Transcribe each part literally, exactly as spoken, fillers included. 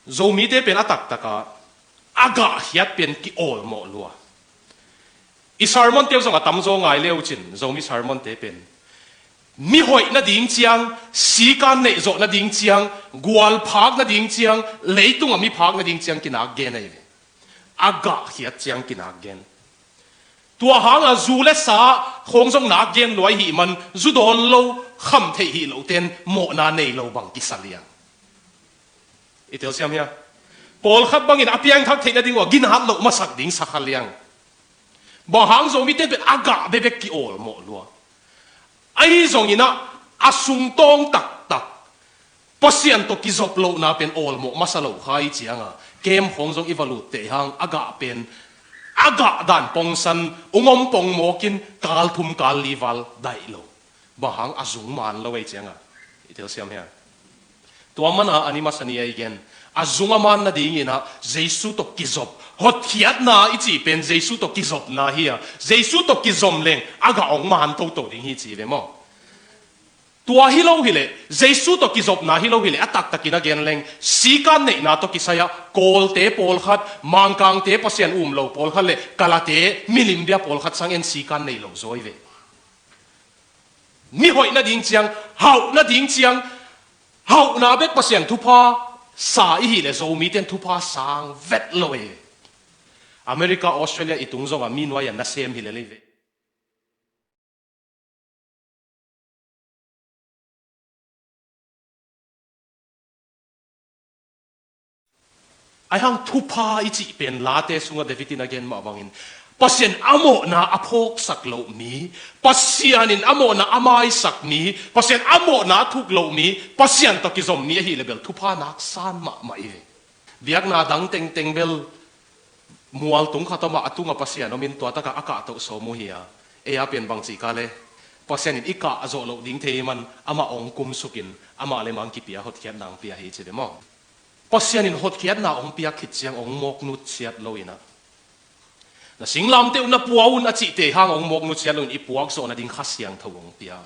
Zomite pen a taktak a a gahkhiat pen ki-awlmawh lua. I sermon te uh zong a tamzaw ngai le uh cin, Zomi sermon te pen mi hoih nading ciang, sikan neih zawh nading ciang, gual phak nading ciang, leitung a mi phak nading ciang kinak gen ahi ve. A gahkhiat ciang kinak gen. Tua hanga zu le sa khawng zong nak gen lua ahih man, zu dawn lo, kham theih hih loh ten mawhna nei lo bang kisa liang. I telsiam hia? Pawlkhat bangin a piangthak theih nading uh a ginat loh masak ding sa kha liang. Bang hang Zomite pen a gah bekbek ki-awlmawh lua. Ahi zongin ah a sungtawng taktak Pasian tawh kizop lohna pen awlmawh masa lo kha i cianga, kem khawng zong i va lut teh hang a gah pen a gah dan pongsan ung om pong mawkin kal thum kal li val daih lo. Bang hang a zung man lo ei cianga, i telsiam hia? Tua mana a ni masa ni ei gen, a zung a man nadingin ah Jesu tawh kizop, hotkhiatna i cih pen Jesu tawh kizopna hi a, Jesu tawh kizom leng a gah ong man toto ding hi ci ve maw? Tua hi lo hileh, Jesu tawh kizopna hi lo hileh, a taktakin a gen leng, sikan neihna tawh kisai-ah Kawlte pawlkhat, Mangkangte Pasian um lo pawlkhat le Kalate milim bia pawlkhat sang en sikan nei lo zaw hi ve. Mi hoih nading ciang, hauh nading ciang, hauhna bek Pasian thupha sa i hileh Zomite in thupha sang vet lo hi ve. America, Australia i tung zongah mi nuai-ah nasem hileh lei ve. Ahi hang thupha i cih pen Late sungah David in a gen mah bangin, Pasian a mawhna a phawksak loh mi, Pasian in a mawhna a maisak mi, Pasian a mawhna a thuk loh mi, Pasian tawh kizom mi ahi le bel thupha nak san mahmah i ve. Biakna dang tengteng bel mual tung khat om a, a tungah Pasian om in tua takah a kahtoh sawm uh hi a, ei a pen bang cih ka le, Pasian in i kah zawh loh ding thei man amah ong kumsuk in amah le mang kipia hotkhiatna ong pia hi ci ve maw? Pasian in hotkhiatna ong piak khit ciang ong mawk nutsiat lo in ah, na singlamteh uh na pua un a cih teh hang ong mawk nutsiat lo in i puak zawh nading Kha Siangtho ong pia.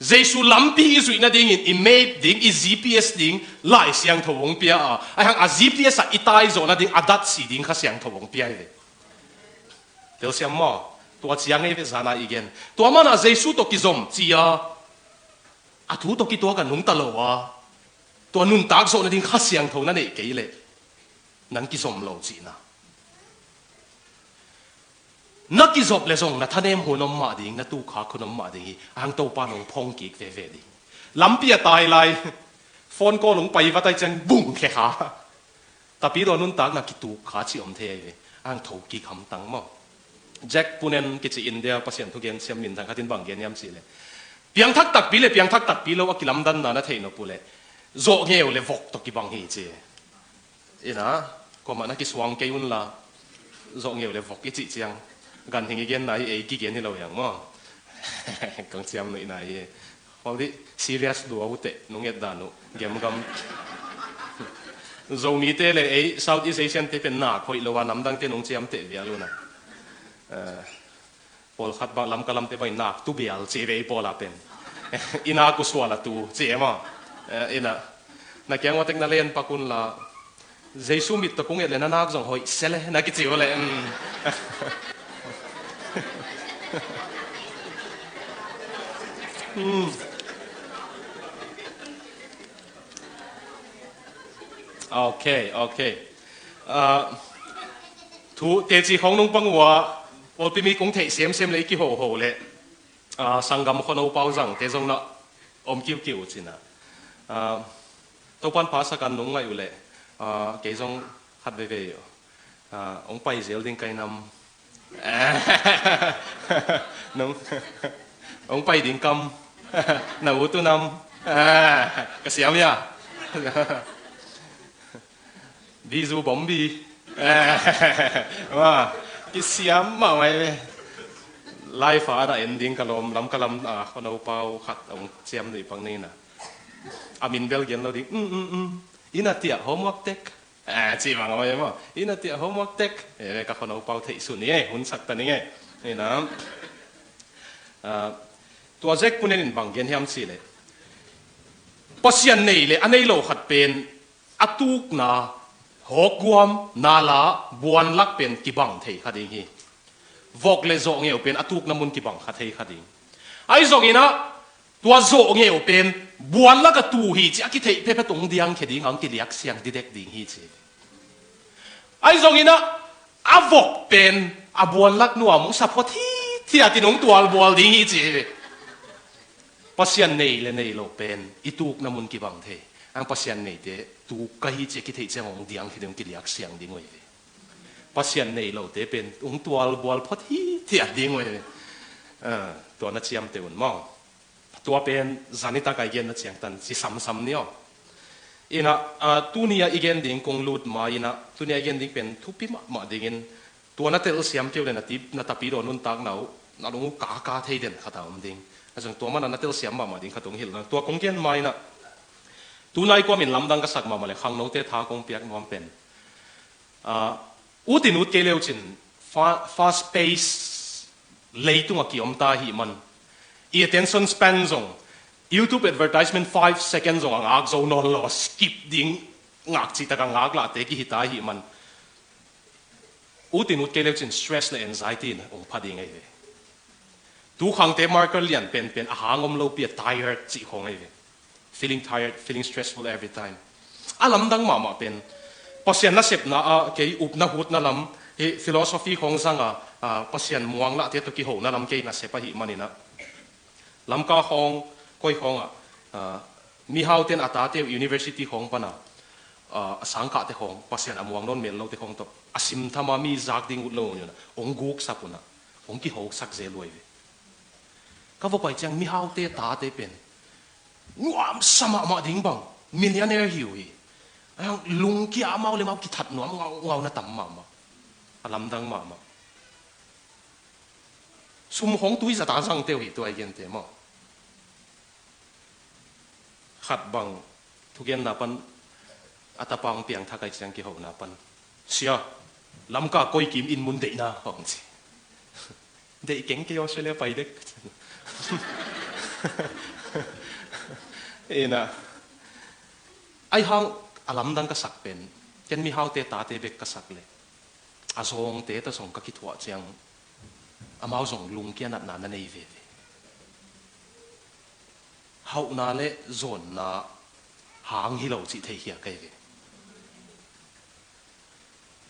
Jesu lampi i zuih nadingin i map ding, i G P S ding Lai Siangtho ong pia a, ahi hang a G P S ah i tai zawh nading a datsi ding Kha Siangtho ong pia hi ve. Telsiam maw? Tua ciang ei ve zana i gen. Tua mana Jesu tawh kizom ci a, a thu tawh kituak a nungta lo a, tua nuntak zawh nading Kha Siangtho na neih kei leh nang kizom lo cihna. Na kizop le zong na thanem hun om mah ding, na tukhak hun om mah ding hi. Ahi hang Topa in ong phong kik veve ding. Lampi a tai lai, phone call ong pai vat ai ciang bung khe kha. Tapi tua nuntakna kituk kha cih om thei ai ve. Ahi hang tho kik hamtang maw? Jack Poonen kici India Pasian thugen siam minthang khat in bang gen hiam cih leh, piangthak takpi le piangthak takpi lo a kilamdanna na theih nop uh leh, zawhngeu le vok tawh kibang hi ci. Ina, kuamah na kisuang kei unla, zawhngeu le vok i cih ciang, ganhing i genna hi, ei kigen hi lo hiang maw? Kong ciam nuihna hi. Hol dih, serious lua uh teh, nung et dan uh, gemgam. Zomite le ei Southeast Asian te pen nak hoih lo a, namdangte nung ciam teh vial uh na. Eh, Pawlkhat bang Lamka lamte bangin nak tu bial ci ve i pawl a pen. I nak uh sual a tu ci e maw? Eh, ina, na kiang uatek na len pak unla, Jesu mit tawh kung et le na nak zong hoih se le na kici uh le. Mm. Mm. Ok, ok. Ah, thu teci khawng nung pang uh a, pawlpi mi kong theih semsem le i kihoho le, ah, sanggam khuano pau zangte zong na om kiukiu uh cina. Ah, Topan phasak an nung ngaih uh le, ah, kei zong khat veivei uh. Ah, ong pai zel ding kai nam. Nung, ong pai ding kam. Na ut uh nam. Ah, ka siam ia. Bizu bombi. Wah, kisiam mahmah ve. Live ah a na en ding ka lawm, Lamka lam, ah, khuano pau khat ong ciam nuih pak ni na. A min bel gen lo ding. Mm, mm, mm. Ina tiah homework tek. Ah, ci bang a mai maw. Ina tiah homework tek. Eh, ka khuano pau theih sun eh, hun sak ta ning eh. Ina. Ah, tua Jack Poonen in bang gen hiam cih leh, Pasian nei le a nei lo khat pen a tukna, hawkguam, nala, buanlak pen kibang thei kha ding hi. Vok le zawh ngeu pen a tukna mun kibang kha thei kha ding. Ahi zongin ah, tua zawh ngeu pen buanlak a tu hi ci a kitheih phetphet hong diangkhia ding, hong kiliak siang didek ding hi ci. Ahi zongin ah, a vok pen a buanlak nuam hong sa phot hithiat in hong tualbual ding hi ci hi ve. Pasian nei le nei lo pen i tukna mun kibang thei. Ang Pasian neite tuk ka hi ci a kitheih ciang hong diangkhia ding, hong kiliak siang ding uh hi ve. Pasian nei lote pen hong tualbual phot hithiat ding uh hi ve. Ah, tua na ciamteh un maw. Tua pen zan nitak a i genna ciangtan ci samsam ni aw. Inah, ah, tuni a i gen ding kong lut ma inah, tuni a i gen ding pen thupi mahmah dingin, tua na telsiam kei uh le na tip, na tapidaw nuntakna uh, na lung uh kaka thei den khat a om ding. A zong tua mana na telsiam mahmah ding khat hong hilh na. Tua kong gen ma inah, tunai kuamin lamdang ka sak mahmah le khangnote tha kong piak nuam pen, ah, ut in ut kei leucin, fa-, fast pace leitung a kiom ta ahih man, i attention span zong, YouTube advertisement five seconds zong a ngak zo nawn lo, skip ding ngak cihtak a ngak lahte kihi ta ahih man, ut in ut kei leucin stress le anxiety in hong pha ding ahi ve. Tukhangte marker lian penpen a hang om lopi a tired cih khawng ahi ve. Feeling tired, feeling stressful every time. A lamdang mahmah pen Pasian nasepna ah kei upna hutna lam, hi philosophy khawng zang a, ah, Pasian muanglahte tawh kihona lam kei nasep ahih manin ah, Lamka khawng, koi khawng ah, ah, mihauten a tate uh university khawng pan a, ah, a sangkahte khawng, Pasian a muang nawn mel lote khawng tawh a simtham a mi zak ding ut lo un a, hong guksap un a, hong kihosak zel uh ahi ve. Ka va pai ciang mihaute tate pen nuamsa mahmah ding bang, millionaire hi uh hi. Ahi hang lungkia amau le amau kithat nuam ngaungau na tam mahmah. A lamdang mahmah. Sum khawng tui zata zangte uh hi tua i gente maw. Khat bang thugenna pan a tapa hong piangthak ahih ciang kihona pan, "Sia, Lamka koi kim inn mun deihna," hong ci. "Deih keng, kei Australia pai dek." Inah, ahi hang a lamdang ka sak pen, ken mihaute tate bek ka sak le a zawngte ta zong ka kithuah ciang, amau zong lungkia natna na nei veve. Hauhna le zawnna hang hi lo cih thei khiak ahi ve.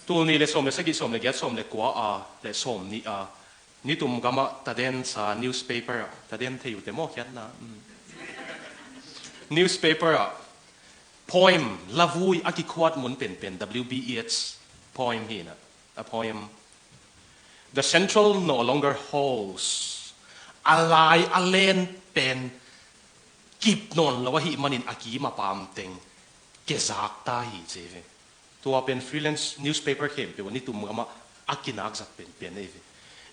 Tul nih le sawm le sagih, sawm le giat, sawm le kua a le sawm nih a, nitum gamah Taden sa newspaper ah, Taden thei uh te maw khiatna, mm, newspaper ah poem, lavui a kikhuat mun penpen, W B Yeats poem hi na, a poem. The central no longer holds. A lai a len pen kip nawn lo ahih manin a kim a pam teng kezak ta hi ci ve. Tua pen freelance newspaper khempeuh a nitum gamah a kinak zat penpen ahi ve.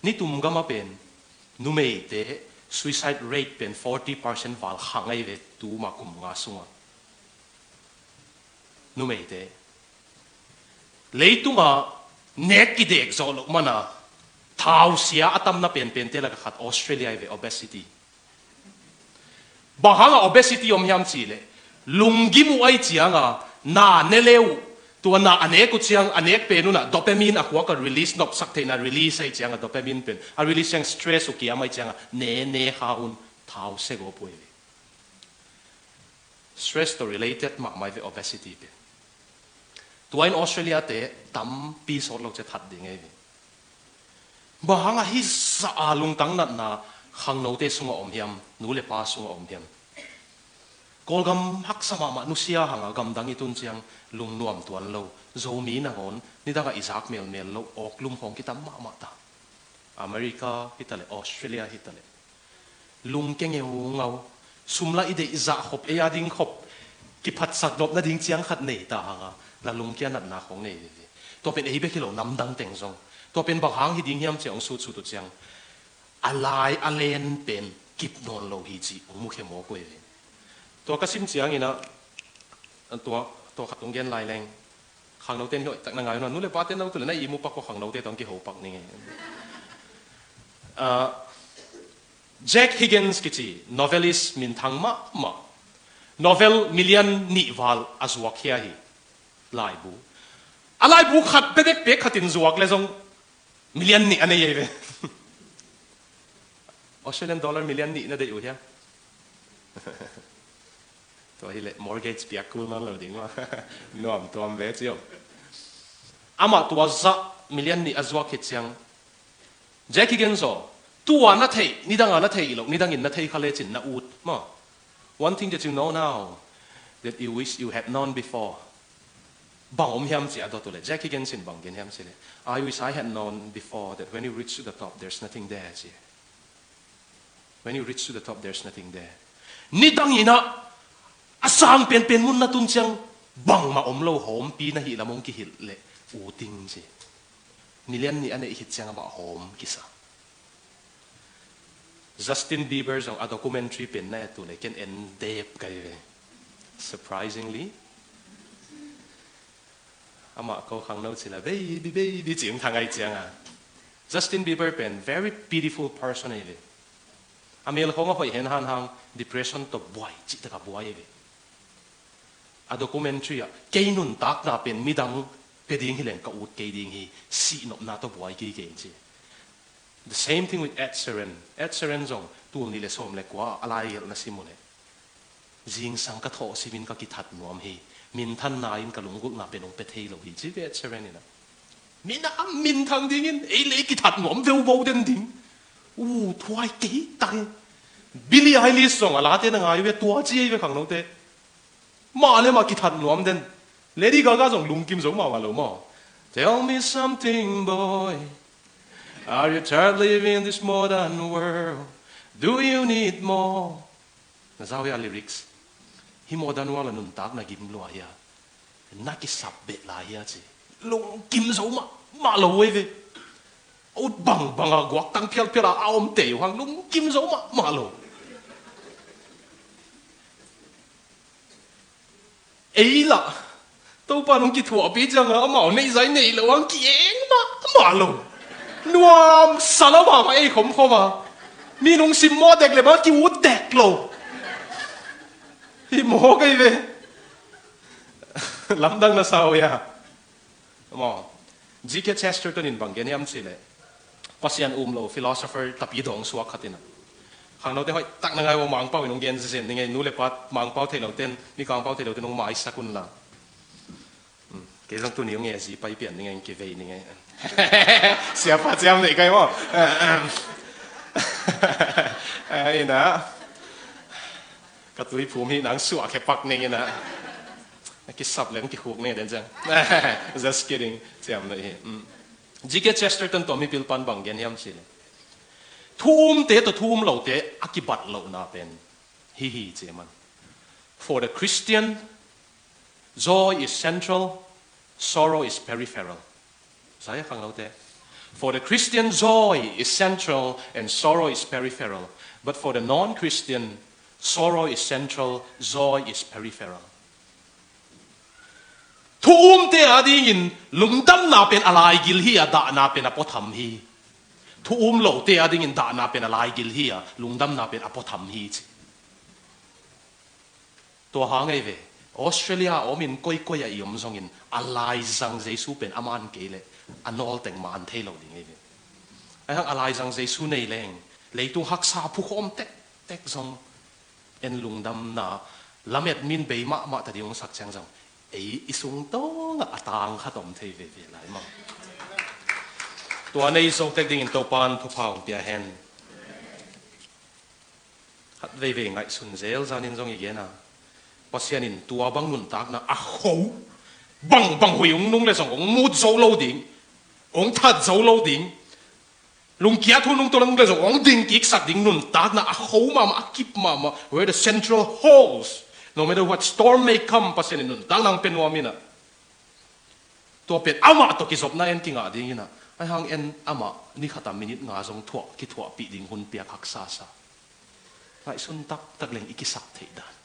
Nitum gamah pen numeite suicide rate pen forty percent val khang ahi ve, tuma kum nga sungah. Numeite. Leitunga nek kidek zawh loh mana thausia a tamna penpente laka khat Australia ahi ve, obesity. Bang hanga obesity om hiam cihleh, lunggim uh ahi cianga na ne le uh, tua na a nek uh ciang, a nek pen unah dopamine a khuak a release nopsak theihna release ahi cianga, dopamine pen a release ciang stress uh kiam ahi cianga ne ne kha un, thau se gawp uh ahi ve. Stress tawh related mahmah ahi ve obesity pen. Tua in Australia te tampi sawt lo ciat that ding ahi ve. Bang hanga hisa a lungtang natna khangnote sungah om hiam, nu le pa sungah om hiam? Kawlgam haksa mahmah, nusia hanga gamdang i tun ciang lungnuam tuan lo, Zomi nangawn nidangah i zak melmel lo awklum khawng kitam mahmah ta. America hitaleh, Australia hitaleh. Lungkia ngeungau. Sum la i deih zah khop, ei a ding khop kiphatsak nop nading ciang khat nei ta hanga, na lungkia natna khawng nei veve. Tua pen ei bek hi lo, namdang teng zong. Tua pen bang hang hi ding hiam ci a hong sutsut uh ciang, a lai a len pen kip nawn lo hi ci hong mukhia mawk uh hi ve. Tua ka sim ciangin ah, tua, tua khat hong gen lai leng. Khangnote in hi hoihtak na ngai uh na, nu le pate no tu le na i mu pak uh khangnote tawh hong kiho pak ning e. Ah, Jack Higgins kici novelist minthang mahmah. Novel million nih val a zuak khia hi. Laibu. A laibu khat bebek pek khatin zuak le zong million nih a nei ei ve. Australian dollar million nih na deih uh hia? Tua hileh mortgage piak kul nawn lo ding maw. Nuam tuam ve cio. Amah tua zah million nih a zuak khit ciang Jackie Genzo, tua na theih, nidanga na theih loh, nidangin na thei kha lecin na ut maw. One thing that you know now that you wish you had known before. Bang om hiam ci a dot uh leh, Jackie Genzo in bang gen hiam ci leh, "I wish I had known before that when you reach to the top, there's nothing there," ci. "When you reach to the top, there's nothing there." Nidangin ah a sang penpen mun na tun ciang bangmah om lo hawmpi na hih lam hong kihilh leh ut ing ci. Million nih a neih khit ciang amah hawm kisa. Justin Bieber zong a documentary pen na et uh leh ken en dep ka hi ve. Surprisingly, amah ko khangno ci la, "Baby, baby," ci ung thang ai cianga. Justin Bieber pen very pitiful person ahi ve. A mel khawng a hoih hen hanhang depression tawh buai cihtak a buai ahi ve. A documentary ah, "Kei nuntakna pen midang pia ding hi leng ka ut kei ding hi, sihnopna tawh buai kei kei," ci. The same thing with Ed Sheeran. Ed Sheeran zong tul nih le sawm le kua a laigelhna sim uh leh, "Zingsang ka thawh simin ka kithat nuam hi, minthanna in ka lunggulhna pen hong pia thei lo hi," ci ve Ed Sheeran in ah. Minam minthang dingin ei le kithat nuam veuvo den ding. Uh, thuai kei tak hi. Billie Eilish zong a late na ngai ve, tua ci ei ve khangnote. Mah le mah kithat nuam den. Lady Gaga zong lungkim zo mahmah lo maw. "Tell me something, boy. Are you tired living in this modern world? Do you need more?" Na zau hia lyrics? Hih modern world a nuntak na gim lua hia? Na kisap beh lai hia ci. Lungkim zo mahmah lo ei ve. A ut bangbang a guaktang phialphial a a om tei uh hang lungkim zo mahmah lo. Ei lah Topa nong kithuahpih cianga amau neih zai neih lo ang ki-eng mahmah lo. Nuamsa lo mahmah ei khomkhom a. Mi nong simmawh dek le bang ki-ut dek lo. Hih mawk ei ve. Lamdang na sa uh hia? Maw, G K Chesterton in bang gen hiam cih leh, Pasian um lo philosopher tapi dawng suak khat in ah, khangnote hoih tak na ngai uh a, Mangpau in hong gen zenzen ni ngei, nu le pa Mangpau theih lote in, Mikangpau theih lote in hong maisak un la. Hmm, kei zong tuni hong nge zi pai pian ni ngei, kivei ni ngei. Siapa ciam neih kai maw? Eh, ina. Ka tuiphum hi nang suah khe pak ning ina. Na kisap leng kikhuk ning den ciang. Just kidding. Ciam na hi. Mm. G K Chesterton tawh mipil pan bang gen hiam cih leh, thu umte tawh thu um lote a kibat lohna pen hi hi ci man. For the Christian, joy is central, sorrow is peripheral. Zai a khangnote. For the Christian, joy is central and sorrow is peripheral. But for the non-Christian, sorrow is central, joy is peripheral. Thu umte adingin lungdamna pen a laigil hi a, dahna pen a puatham hi. Thu um lote adingin dahna pen a laigil hi a, lungdamna pen a puatham hi ci. Tua hang ei ve, Australia a omin koikoi a i om zongin a laizang Jesu pen a man kei leh a nawlteng man thei lo ding ei ve. Ahi hang a laizang Jesu nei leng leitung haksa phukhawm tektek zong en lungdamna lamet min bei mahmah ta ding hong sak ciang zong ei i sung tawngah a tang khat om thei veve lai maw? Tua nei zo tek dingin Topan thupha hong pia hen. Khat veivei ngaihsun zel zanin zong i gen a, Pasian in tua bang nuntakna a kho, bangbang huih hong nung le zong hong mut zo lo ding, hong that zo lo ding. Lungkia thu nung tawh nung le zong hong ding kiksak ding nuntakna a kho mahmah, a kip mahmah, where the central holds, no matter what storm may come, Pasian in nuntakna hong pia nuam in ah. Tua pen amah tawh kizopna en kingah ding in ah, ahi hang en amah ni khat a minute nga zong thuah, kithuahpih ding hun piak haksa sa. Ngaihsun taktak leng i kisap theih dan.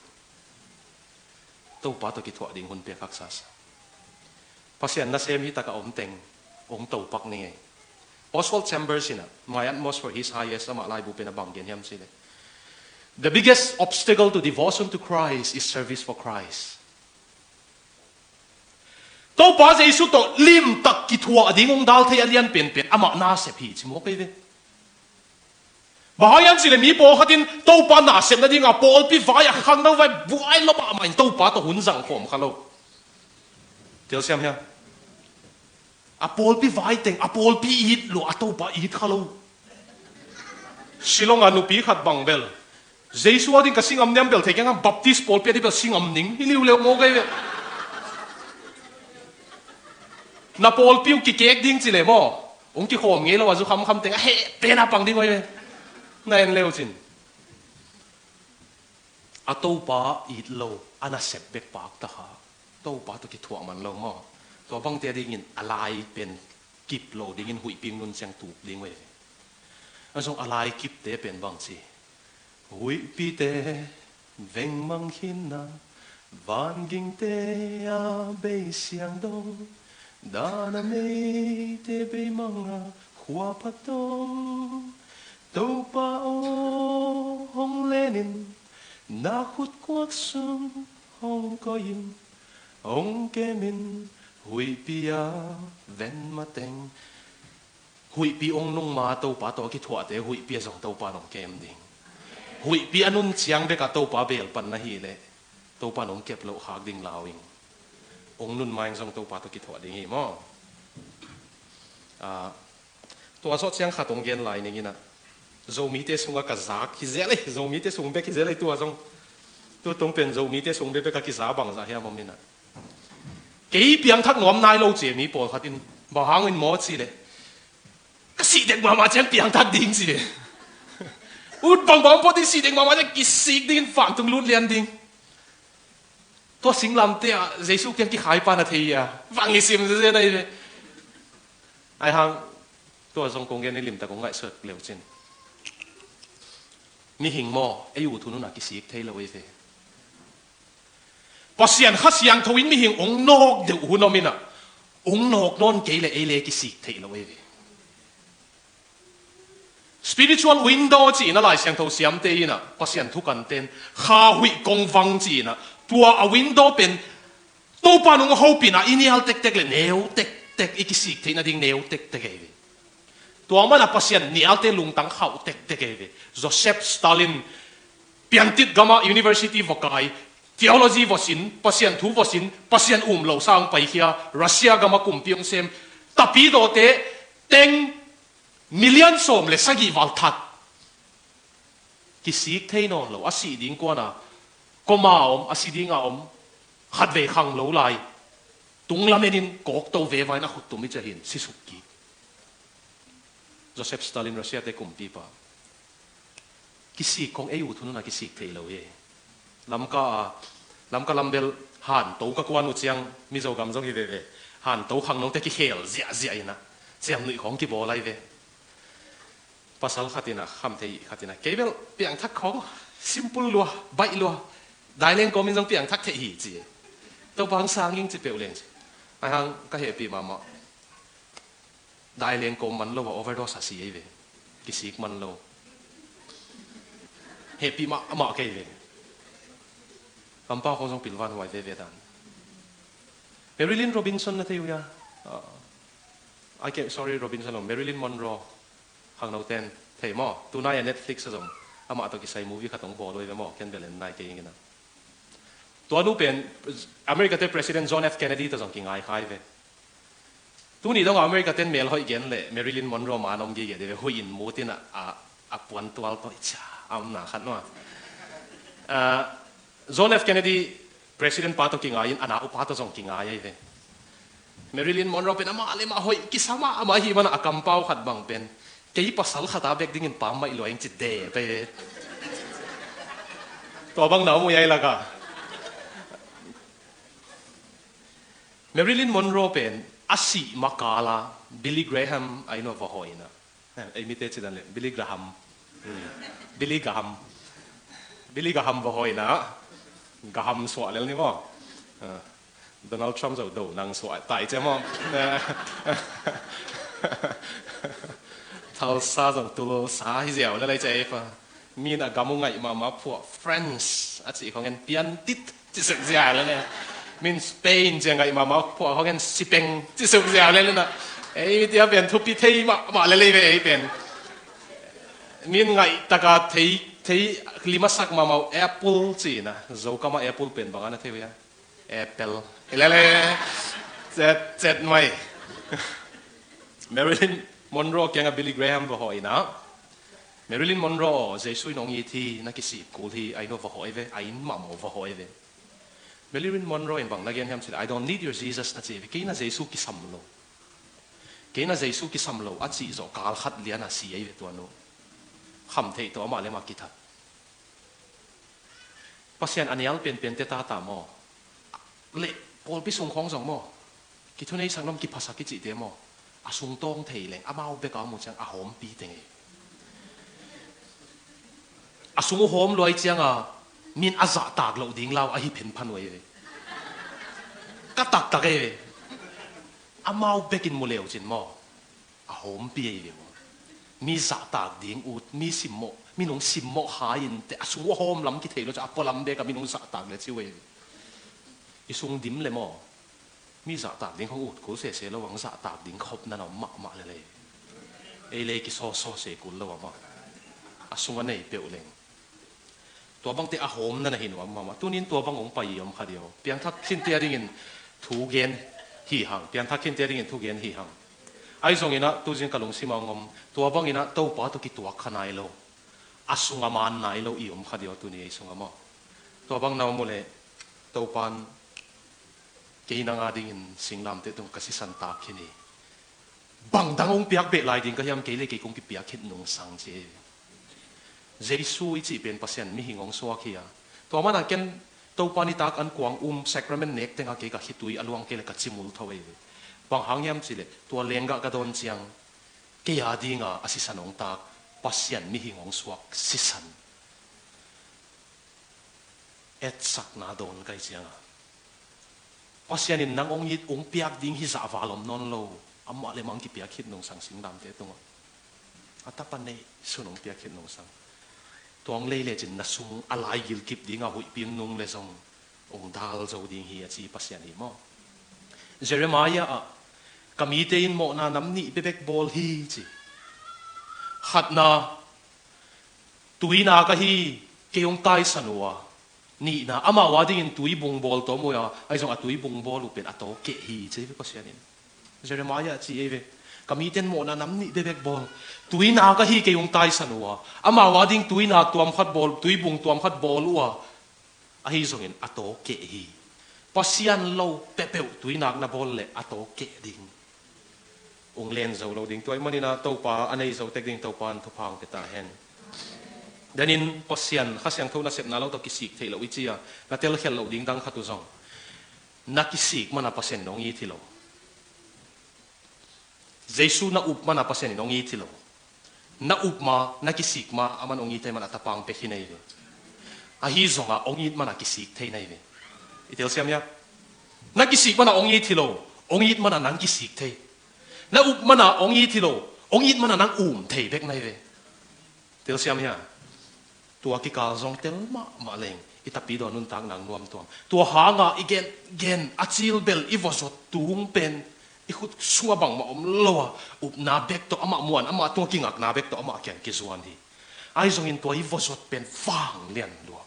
Topa tawh kithuah ding hun piak haksa sa. Pasian nasem hi tak a om teng hong topak ni ngei. Oswald Chambers in ah, My Utmost for His Highest, amah laibu pen a bang gen hiam cih leh, the biggest obstacle to devotion to Christ is service for Christ. Topa Jesu tawh limtak kithuah ding hong dal thei a lian penpen amah nasep hi ci mawk ei ve. Bang hang hiam cih leh mi pawlkhat in Topa nasep nading a pawlpi vai a khangno vai buai lo mahmah in Topa tawh hun zang khawm kha lo. Telsiam hiam? A pawlpi vai teng, a pawlpi it lua, a Topa it kha lo. Shillong a nupi khat bang bel Jesu a ding ka singam niam bel thei keng a Baptist pawlpi a ding bel singam ning hi liuleu mawk ei ve. Na pawlpi uh kikek ding ci leh maw, hong kikhawm ngei lo a zu khamkham teng a heh pen a pang ding uh ei ve. Na en leu cin. A Topa it lo, a nasep bek pakta kha. Topa tawh kithuah man lo maw. Tua bangte a dingin a lai pen kip lo dingin huihpi hong nun ciang tuk ding uh ei ve. A zong a lai kipte pen bang ci. Huihpite vengmang khinna, vangingte a bei siang dong, dana meite beimang a khua phat dong. Topa aw hong lenin, na khut kuak sung hong koihin, hong kemin, huihpi a ven mateng. Huihpi hong nung ma Topa tawh a kithuahte huihpi a zong Topa in hong kem ding. Huihpi a nun ciang bek a Topa beel pan na hih leh Topa in hong kep loh khak ding lau ing. Hong nun ma in zong Topa tawh kithuah ding hi maw. Ah, tua zawh ciang khat hong gen lai ning in ah. Zomite sungah ka zak hi zel ei, Zomite sung bek hi zel ei tua zong. Tutung pen Zomite sung bek bek a kiza bangzah hiam om in ah. Kei piangthak nuam nai lo ci mi pawlkhat in bang hangin maw cih leh ka sih dek mahmah ciang piangthak ding ci. Ut bangbang pawt in sih dek mahmah ciang kisik dingin vantung lut lian ding. Tua singlamteh ah Jesu kiang kikhai pa na thei hi a, vang i sim zeze na hi ve. Ai hang tua zong kong gen i limtak kong ngaihsut leu cin. Mihing maw, ei ut hun hun a kisik thei lo ei ve. Pasian Kha Siangtho in mihing hong nawk deuh hun om in ah, hong nawk nawn kei leh ei le kisik theih lo ei ve. Spiritual window ci-in a Lai Siangtho siamte in ah, Pasian thukanten kha huih kong vang ci-in ah, tua a window pen Topa nung hopih in ah i nial tektek le neu tektek, i kisik theih nading neu tektek ei ve. Tua man ah Pasian nialte lungtang khauh tektek ei ve. Joseph Stalin, piantit gamah university va kai, theology va sin, Pasian thu va sin, Pasian um lo sang paikhia, Russia gamah kumpi hong sem, tapidawte teng million sawm le sagih val that. Kisik thei nawn lo, a sih ding kuana koma om, a si dinga om, khatvei khang lo lai. Tung lamenin kawkto veva in a khuttum i ciah hin sisuk kik. Joseph Stalin, Russia te kumpipa. Kisik kong ei ut hun hun a kisik thei lo hi. Lamka a, Lamka lambel hanto ka kuan uh ciang Mizo gam zong hi veve. Hanto khangnote kikhel ziahziah in ah ciamnuih khawng kibawl lai ve. Pasal khat in ah, khamthei khat in ah, kei bel piangthak khawng simple lua, baih lua, daileng kawmin zong piangthak theih hi ci. Topa hong sang ing ci peuh leng ci. Ai hang ka hehpih mahmah. Daileng kawm man lo a overdose a si ei ve. Kisik man lo. Hehpih mahmah kei ve. Kampau khawng zong pilvan huai veve dan. Marilyn Robinson na thei uh hia? Ah, ai kei, sorry, Robinson lo, Marilyn Monroe. Khangnoten thei maw? Tunai a Netflix a zong amah tawh kisai movie khat hong bawl uh ei ve maw? Ken bel en nai kei ing in ah. Tua nu pen America te President John F Kennedy tawh zong kingai khai ve. Tuni dong America ten mel hoih gen le Marilyn Monroe man om gige de ve, hoih in mut in ah, a, a puantual tawh i cia a omna khat nua. Ah, John F Kennedy President pa tawh kingai in, a na upa tawh zong kingai ahi ve. Marilyn Monroe pen amah le mah hoih kisa mahmah ahih man a, a kampau khat bang pen kei pasal khat a bek dingin pammaih lua ing ci de pai ve. Tua bang na om uh ei laka. Marilyn Monroe pen a sih makala Billy Graham a inn ah va hawh in ah. Eh, ei mite ci dan le, Billy Graham. Hmm. Billy Graham. Billy Graham va hawh in ah. Graham suah lel ni maw. Ah. Donald Trump zo do nang suah tai ce maw. Tulsa zo Tulsa hi ziau lel ei ce ei pa. Min a gam uh ngaih mahmah phuah, French a cih khawng en, piantit ci sek ziau lel ei. Min Spain zia ngaih mahmah, phuah hong en sipeng ci suk zia le lena. Ei, mi tia pen thupi thei mahmah le lei ve ei pen. Min ngaih taka thei, thei limasak mahmah uh apple ci na. Zokama apple pen bang a na thei uh hia? Apple. Ilele. Zet, zet mai. Marilyn Monroe kianga Billy Graham va hawh ina. Marilyn Monroe, Jesu in hong it hi, na kisik kul hi, a inn uh va hawh ei ve, a inn mahmah uh va hawh ei ve. Marilyn Monroe in bang na gen hiam cih leh, "I don't need your Jesus," na ci ei ve. Kei na Jesu kisam lo. Kei na Jesu kisam lo, a cih zawh kal khat lian a si ei ve tua nu. Khamtheih tawh amah le amah kithat. Pasian a nial penpente tata maw? Le pawlpi sung khawng zong maw? Kithuneisak nuam, kiphasak i cihte maw? A sung tawng thei leng, amau bek a om uh ciang a hawmpi teng ei. A sung uh hawm luai cianga min a zahtak loh ding lau ahi phenphan uh ei ve. Ka taktak ei ve. Amau bekin mu leucin maw? A hawmpi ei ve maw? Mi zahtak ding ut, mi simmawh, mi nung simmawh hai in te a sung uh a hawm lam kithei lo ciang a pualam bek a mi nung zahtak le ci uh ei ve. I sung dim le maw? Mi zahtak ding hong ut kul sese lo, ang zahtak ding khop na na om mahmah lele. Ei le kisawsaw se kul lo amah. A sung a nei peuh leng. Tua bangte a hawm na na hi nuam mahmah. Tunin tua bang hong pai i om kha dia aw. Piangthak khinte a dingin thu gen hi hang. Piangthak khinte a dingin thu gen hi hang. Ahi zongin ah tuzing ka lungsim a hong om. Tua bangin ah Topa tawh kituak kha nai lo. A sunga man nai lo i om kha dia aw tuni ei sunga maw. Tua bang na om uh leh Topan kei nang a dingin singlamteh tung ka sisan tak khin hi. Bang dang hong piak beh lai ding ka hiam, kei le kei kong kipiak khit nungsang ci. Jesu i cih pen Pasian mihing hong suak hi a. Tua mana ken Topa nitak an kuang um sacrament nek tenga kei ka khitui a luang kei le ka cimul tho ei. Bang hang hiam cih leh tua lenggah ka dawn ciang kei a dinga a sisan hong tak Pasian mihing hong suak sisan. Etsakna dawn kai cianga Pasian in nang hong it hong piak ding hi zahval om nawn lo. Amah le mang kipiak khit nungsang singlamteh tungah. A tapa neih sun hong piak khit nungsang. Tuang lei lecin na sung a lai gilkip dinga huihpi nung le zong hong dal zo ding hi a ci Pasian hi maw? Jeremiah ah ka mite in mawhna nam nih bebek bawl hi ci. Khatna, tuinak ahi kei hong taisan uh a. Nihna, amau a dingin tuibung bawl tawm uh a, ahi zong a tuibung bawl uh pen a tawkeh hi ci ei ve Pasian in. Jeremiah ci ei ve. Ka mite in mawhna nam nih bebek bawl. Tuinak ahi kei hong taisan uh a. Amau a ding tuinak tuam khat bawl, tuibung tuam khat bawl uh a. Ahi zongin a tawkeh hi. Pasian lo peuhpeuh tuinak na bawl le a tawkeh ding. Ung len zo lo ding. Tua ahih manin ah Topa a nei zo tek ding Topa in thupha hong pia ta hen. Denin Pasian Kha Siangtho nasepna lo tawh kisik theih loh i ci a, na telkhialh loh ding dang khat uh zong. Na kisik mana Pasian in hong it hi lo. Jesu na up mana Pasian in hong it hi lo. Na up ma, na kisik ma, aman hong it thei mana tapa hong pia khin ei ve. Ahi zonga hong it mana kisik thei na hi ve. I telsiam hia? Na kisik mana hong it hi lo, hong it mana nang kisik thei. Na up mana hong it hi lo, hong it mana nang um thei bek na hi ve. Telsiam hia? Tua kikal zong tel mahmah leng i Tapidaw nuntakna nuam tuam. Tua hanga i gen, gen a cil bel i vawzawt tung pen i khut sunga bangmah om lo a, upna bek tawh amah muan, amah tungah kingakna bek tawh amah kiang kizuan hi. Ahi zongin tua i vawzawt pen vang lian lua.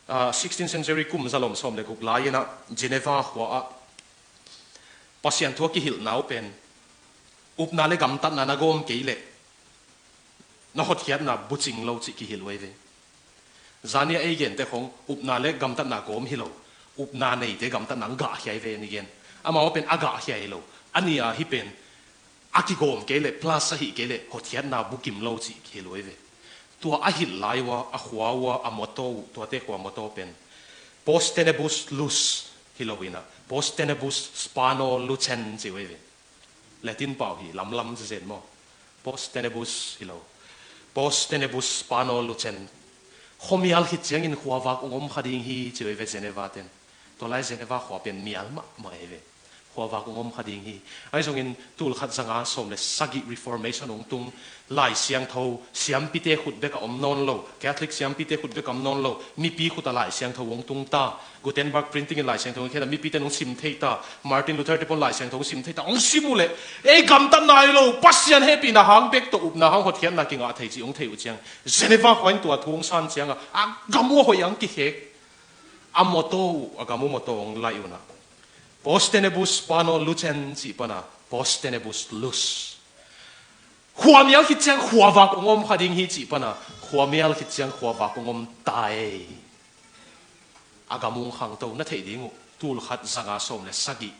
Ah, sixteenth century kum zalom sawm le guk lai-in ah Geneva khua ah Pasian thu a kihilhna uh pen upna le gamtatna na gawm kei leh na hotkhiatna bucing lo cih kihilh uh ei ve. Zania ei gente khong upna le gamtatna gawm hi lo, upna neite gamtatna ang gahkhia ei ve ni gen. Amau pen a gahkhia hi lo, a nia hi pen a kigawm kei leh plus ahi kei leh hotkhiatna bukim lo cih kihilh uh ei ve. Tua a hilh lai uh a, a khua uh a, a motto uh, tuate khua motto pen Post tenebris lux hi lo in ah Post tenebris spano lucens ci uh ei ve. Latin pau hi lamlam zezen maw? Post tenebris hi lo. Post tenebris spano lucens. Khuamial khit ciangin khuavak ong om kha ding hi ci uh ei ve Geneva ten. Tua lai Geneva khua pen mial mahmah ei ve. Khuavak hong om kha ding hi. Ahi zongin tul khat zanga sawm le sagih Reformation hong tung, Lai Siangtho siampite khut bek a om nawn lo, Catholic siampite khut bek a om nawn lo, mipi khut a Lai Siangtho hong tung ta. Gutenberg printing in Lai Siangtho hong khen a, mipite hong sim thei ta. Martin Luther te pawn Lai Siangtho hong sim thei ta. Hong sim uh leh ei gamtatna hi lo, Pasian hehpihna hang bek tawh upna hang hotkhiatna kingah thei cih hong thei uh ciang, Geneva khua in tua thu hong san ciangah a gam uh a hoih ang kikhek. A motto uh, a gam uh motto hong laih unah, Post tenebras, pano lucens cih pana Post tenebras lux. Khuamial khit ciang khuavak hong om kha ding hi cih pana khuamial khit ciang khuavak hong om ta ei. A gam uh hong khangto, na theih ding uh, tul khat zanga sawm le sagih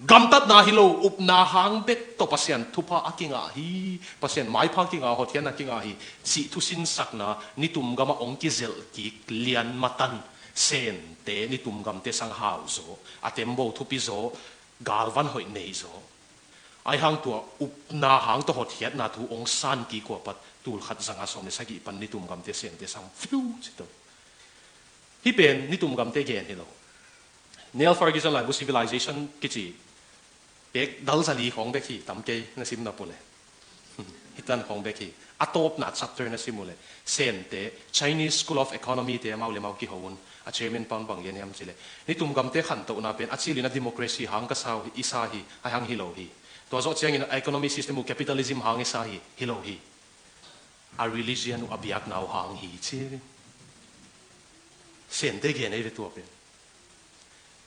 gamtatna hi lo, upna hang bek tawh Pasian thupha a kingah hi, Pasian maipha kingah, hotkhiatna kingah hi cih thusinsakna nitum gamah hong kizelh kik lian matan, Sente nitum gamte sang hau zaw, a tembaw thupi zaw, galvan hoih nei zaw. Ahi hang tua upna hang tawh hotkhiatna thu hong san kik uh a pat tul khat zanga sawm le sagih pan nitum gamte Sente sang fiu ci to. Hih pen nitum gamte gen hi lo. Niall Ferguson laibu Civilization kici page dal zali khawng bek hi, tam kei na sim nop uh leh. Hih tan khawng bek hi. A tawpna chapter na sim uh leh, Sente Chinese School of Economy te amau le amau kiho un, a chairman pa'n bang gen hiam cih leh, nitum gamte khantohna pen a cilin a democracy hang ka sa uh hi, i sa hi, ahi hang hi lo hi. Tua zawh ciangin a economy system uh capitalism hang i sa hi, hi lo hi. A religion uh, a biakna uh hang hi ci hi. Sente gen ei ve tua pen.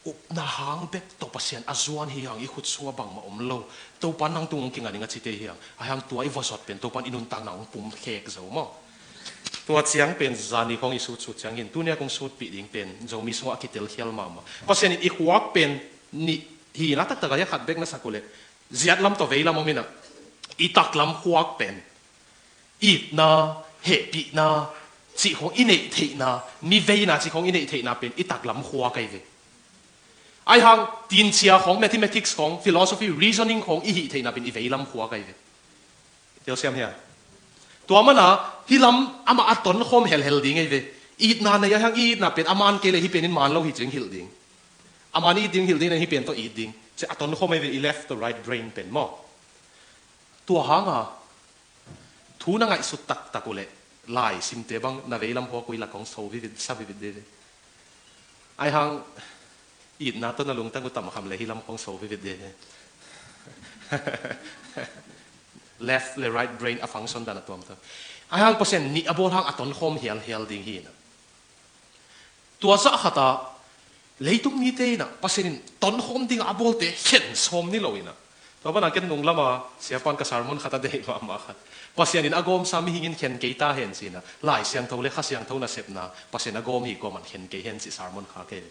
Upna hang bek tawh Pasian a zuan hi hang, i khut sungah bangmah om lo. Topa nang tung hong kinga ning a cite hi hang. Ahi hang tua i va zot pen Topa'n i nuntakna hong pumkhek zo maw. Tua ciang pen zani khawng i sutsut ciangin tuni a kong sutpih ding pen Zomi sungah a kitelkhial mahmah. Pasian in i khuak pen nih hi na, taktak a hi a, khat bek na sak uh leh ziat lam tawh vei lam om hi na. I taklam khuak pen itna, hehpihna cih khawng i neih theihna, mi veina cih khawng i neih theihna pen i taklam khuak ahi ve. Ahi hang, tincia khawng, mathematics khawng, philosophy, reasoning khawng i hih theihna pen i veilam khuak ahi ve. Telsiam hia? Tua mana hih lam amah a tonkhawm helhel ding ahi ve. Itna nei ahi hang, i itna pen a man kei leh hih pen in man lo hi cih hilh ding. A man i it ding hilh ding, hih pen tawh it ding. Ci a tonkhawm ahi ve, i left to right brain pen maw. Tua hanga thu na ngaihsut taktak uh leh, lai simte bang na veilam khuak uh i lak hong so vivit, sa vivit dede. Ahi hang itna tawh na lungtang uh tam kham leh hih lam hong so vivit dede. Left le right brain a function dan a tuamtuam. Ahi hang Pasian nih a bawl hang a tonkhawm hialhial ding hi na. Tua zah khatah leitung mite in ah Pasian in tonkhawm dingah a bawlte khen sawm ni lo in ah. Tua banah ken nung lama siapa'n ka sermon khatah deih mahmah khat, Pasian in a gawmsa mihing in khen kei ta hen ci-in ah, Lai Siangtho le Kha Siangtho nasepna Pasian a gawm hi kuamah'n khen kei hen cih sermon kha kei.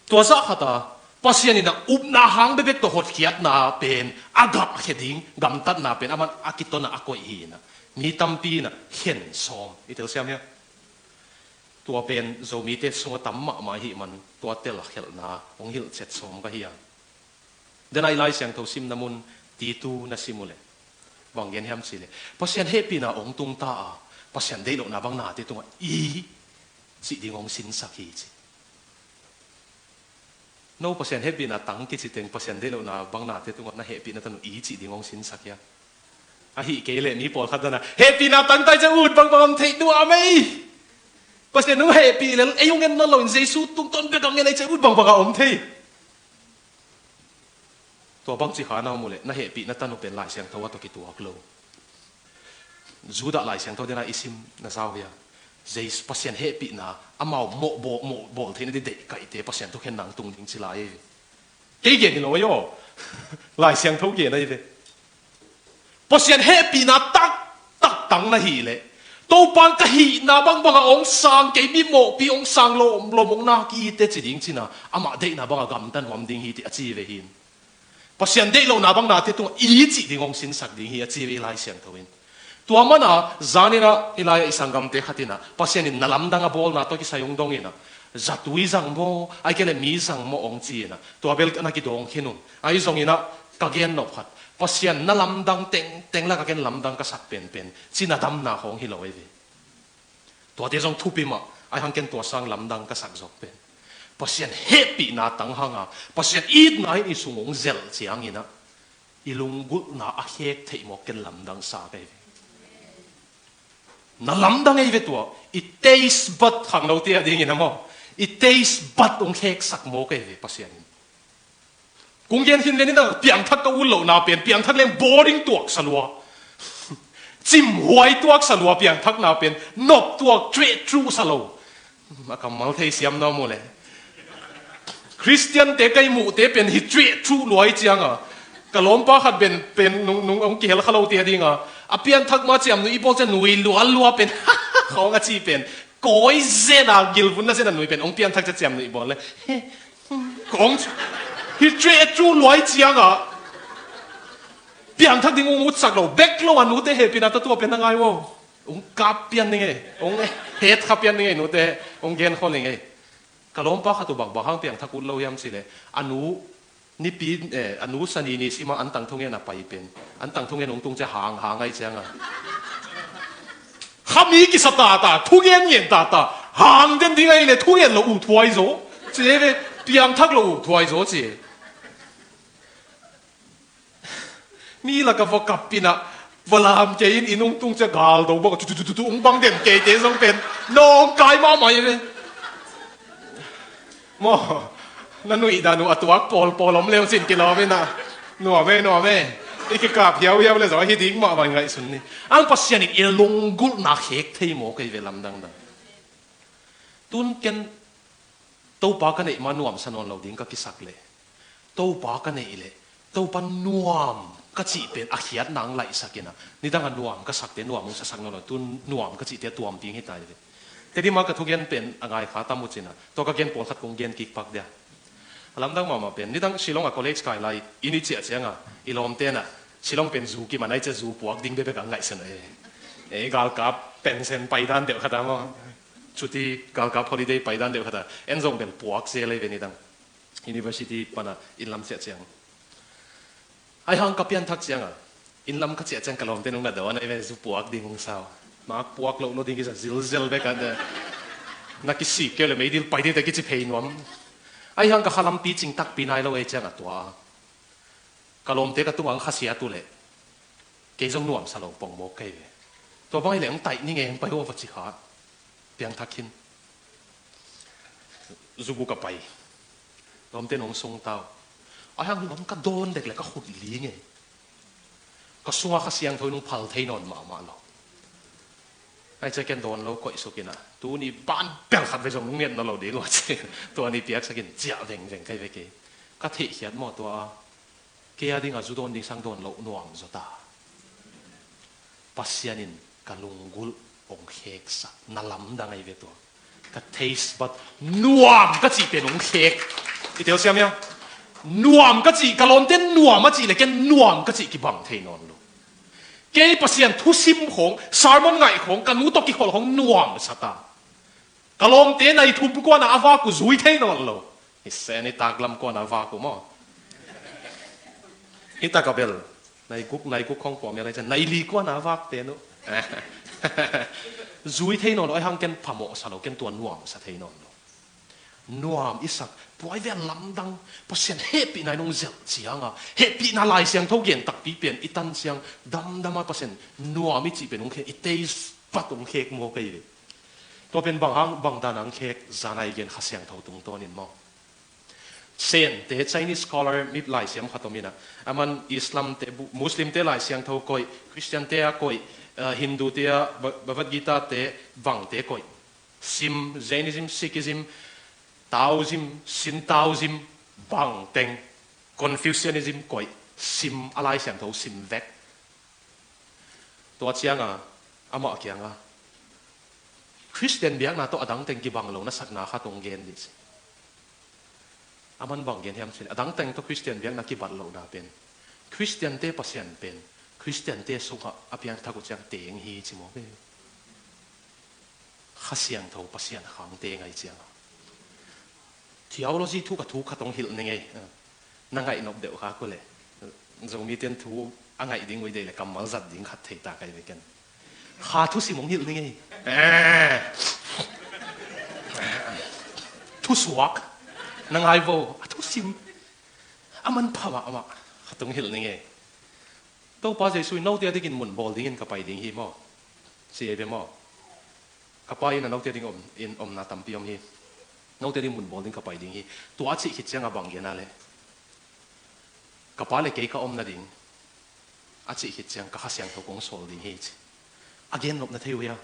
Tua zah khatah Pasian in ah upna hang bekbek tawh hotkhiatna pen a gamkhia ding, gamtatna pen aman a kiton ah a koih hi in ah, mi tampi in ah khen sawm. I telsiam hia? Tua pen Zomite sungah tam mahmah ahih man tua telkhialhna hong hilh chet sawm ka hi a. Dena i Lai Siangtho simna mun Titu na sim uh leh bang gen hiam cih leh, Pasian hehpihna hong tung ta a, Pasian deihlohna bang nate tungah i cih ding hong sinsak hi ci. No Pasian hehpihna tang kici teng Pasian deihlohna bang nate tungah na hehpihna tanu i cih ding hong sinsak hia? Ahih kei leh mi pawlkhat dana hehpihna tang tai ciah ut bangbang om thei, nuam ei. Pasian hong hehpih lel ei hong en nawn loin Jesu tungtawn bek hong en ei ciah ut bangbang a om thei. Tua bangci kha na om uh leh na hehpihna tanu pen Lai Siangtho a tawh kituak lo. Judah Lai Siangtho dena i sim na zau hia? Jesu Pasian hehpihna amau mawh bawl, mawh bawl theihna ding deihkaihte Pasian thukhenna hong tung ding ci lai ei ve. Kei gen hi lo ei aw. Lai Siangtho gen ahi ve. Pasian hehpihna taktak tang na hih leh, Topa'n ka hihna bangbang a hong sang kei, mi mawhpi hong sang lawmlawm hong na ki te ci ding cina, amah deihna bang a gamta nuam ding hi ci a ci ve hi. Pasian deihlohna bang nate tungah i cih ding hong sinsak ding hi a ci ve i Lai Siangtho in. Tua mana zanin ah i lai-ah i sanggamte khat in ah Pasian in na lamdang a bawlna tawh kisai hong dong in ah, zatui zang maw, ahih kei leh mi zang maw hong ci in ah, tua bel na kidawng khin un. Ahi zongin ah ka gen nop khat, Pasian na lamdang tengteng lakah ken lamdang ka sak penpen cina damna khawng hi lo ei ve. Tuate zong thupi mah, ahi hang ken tua sang lamdang ka sak zawk pen. Pasian hehpihna tanghanga, Pasian itna in i sung hong zelh ciangin ah, i lunggulhna a khek theih mawk ken lamdang sa ka hi ve. Na lamdang ei ve tua, i taste bud khangnote a dingin a maw, i taste bud hong kheksak mawk ei ve Pasian in. Kong gen khin le ni dang, piangthak ka ut lohna pen, piangthak leng boring tuak sa lua. Cimhuai tuak sa lua, piangthakna pen, nop tuak, cueh cuh sa lo. A kammal thei siam na maw le. Khristiante ka i muhte pen hi cueh cuh lua i cianga, ka lawmpa khat pen, pen nung, nung hong kihel kha lote a dinga, a pianthak ma ciamnuih i bawl ciang nui lualua pen, khawng a ci pen, kawi zena gilvunna zena nui pen hong pianthak ciang ciamnuih bawl le. Kong hi cueh cuh lua i cianga, piangthak ding hong utsak lo, bek lo a nute hehpihna tawh tua pen na ngai uh. Hong kap pian ning ei, hong het kha pian ning ei nute, hong gen khol ning ei. Ka lawmpa khat uh bang, bang hang piangthak ut lo hiam cih leh, a nu nipi, eh, a nu sani ni sima an tang thungen a pai pen, an tang thungen hong tung ciang hang, hang ai cianga, khami kisa tata, thungen ngen tata, hang den ding ai le thungen lo uh thuai zaw ci ei ve, piangthak lo uh thuai zaw ci ei. Mi laka va kap pi-in ah, va lam kei in, inn hong tung ciang gal do bawk a, tu, tu, tu, tu, tu, hong bang den keite zong pen nawngkai mahmah hi ve. Maw, na nuih dan uh a tuak pawlpawl om leu cin kilawm in ah, nuam e, nuam e. I kikap hiauhiau le zaw hi ding mahmah, ngaihsun ni. Ang Pasian in i lunggulhna khek thei maw kei ve lamdang dang. Tun ken Topa ka neih ma nuamsa nawn lo ding ka kisak leh, Topa ka neih leh Topa nuam ka cih pen a khiatna ang laihsak in ah, nidang a nuam ka sakte nuam hong sasak nawn lo, tun nuam ka cihte a tuam ding hi ta hi ve. Tedim a ka thugen pen a ngai kha tam uh cin ah, tua ka gen pawlkhat kong gen kik pak dia. A lamdang mahmah pen, nidang Shillong a college kai lai inn i ciah cianga, i lawmte in ah, Shillong pen zu kiman ai ciang zu puak ding bekbek ang ngaihsun e. E, galkap pension paidan deuh khat a maw, chuti galkap holiday paidan deuh khat a, en zong bel puak zel ei ve nidang. University pana inn lam ciah ciang. Ai hang ka pianthak cianga, inn lam ka ciah ciang ka lawmte nung na dawn ai ve, zu puak ding hong sau. Mak puak loh lo ding kisa zilzel bek a, na kisik kei le meidil pai ding te kici phei nuam. Ai hang ka kha lampi cing takpi nai lo ei cianga tua, ka lawmte ka tunga ang khasiat uh leh, kei zong nuamsa lo pongmawk kei ve. Tua bang hi leh ang taih ning ei, ang pai uh a va ci kha. Piangthak khin. Zu guk a pai. Lawmte nong sung tau. Ai hang lam ka dawn dek le ka khut ling ei. Ka sunga Kha Siangtho nong phal thei nawn mahmah lo. Ai ciang ken dawn lo koih suk in ah, tuni ban bel khat ve zong nong nget nawn lo ding uh a ci. Tua ni piaksak in ciah vengveng kei ve kei. Ka theihkhiat maw tua a, kei a dingah zu dawn ding sang dawn loh nuam zaw ta. Pasian in ka lunggulh hong kheksak, na lamdang ahi ve tua. Ka taste bud, nuam ka cih pen hong khek. I telsiam hiam? Nuam ka cih, ka lawmte nuam a cih le ken nuam ka cih kibang thei nawn lo. Kei Pasian thusim khawng, sermon ngaih khawng, ka nu tawh kikhol khawng nuam sa ta. Ka lawmte nai thum kuana a vak uh zui thei nawn lo. Hi sen, i taklam kuana a vak uh maw? Hi taka bel nai guk, nai guk khawng pua mel ai ciang nai li kuana a vak te nu. Zui thei nawn lo, ai hang ken phamawh sa lo, ken tua nuam sa thei nawn lo. Nuam i sak, tua i ven lamdang, Pasian hehpihna i nung zelh cianga, hehpihna Lai Siangtho gen takpi pen i tan ciang, damdama Pasian nuam i cih pen hong khek, i taste bud hong khek maw kei ve. Tua pen bang hang, bang dan hang khek, zana i gen Kha Siangtho tungtawnin maw. Sente, Chinese scholar, mi laisiam khat om in ah, aman Islamte, Bu-, Muslimte Lai Siangtho koih, Christiante a koih, eh, Hindute a Ba-, Bhagavad Gita te, bangte koih. Sim, Jainism, Sikhism, Taoism, Shintoism, bangteng, Confucianism koih, sim, a Lai Siangtho sim vek. Tua cianga, amah kianga, Khristian biakna tawh adangteng kibang lo na sakna khat hong gen ni ci. Aman bang gen hiam cih leh, adangteng tawh Khristian biakna kibat lohna pen, Khristiante Pasian pen Khristiante sungah a piangthak uh ciang teng hi ci maw ve. Kha Siangtho Pasian khang teng ahi cianga. Theology thu ka thu khat hong hilh ning ei. Na ngaih nop deuh kha kule. Zomite in thu a ngaih ding uh i deih le kammal zat ding khat thei ta kai ve ken. Kha thusim hong hilh ning ei. Eh. Thusuak. Na ngai vo, a thusim. A manpha mahmah. Khat tung hilh ning e. Topa Jesu in note a dingin mun bawl dingin ka pai ding hi maw? Ci ei ve maw? Ka Pa inn ah note a ding om, inn omna tampi om hi. Note a ding mun bawl ding ka pai ding hi. Tua a cih khit ciangah bang gen a leh, ka Pa le kei ka om nading a cih khit ciang ka Kha Siangtho kong sawl ding hi ci. A gen nop na thei uh hia?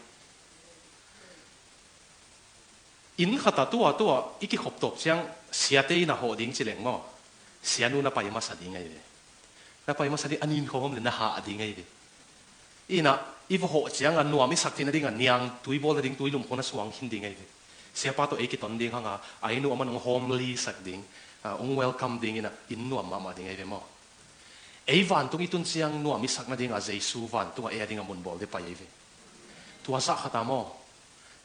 Inn khat ah tua, tua i kikhop tawp ciang siate inn ah hawh ding ci leng maw, sianu na pai masa ding ahi ve. Na pai masa ding, a nin khawng om le na hah ding ahi ve. Inn ah i va hawh ciangah nuam i sak theihna dingah niangtui bawl nading tuilum khawng na suang khin ding ahi ve. Siapa tawh ei kiton ding hangah a inn uh aman hong homely sak ding, ah, hong welcome ding inn ah inn nuam mahmah ding ahi ve maw? Ei vantung i tun ciang nuam i sak nadingah Jesu vantungah ei a dingah mun bawl ding pai ahi ve. Tua zah khat ah maw,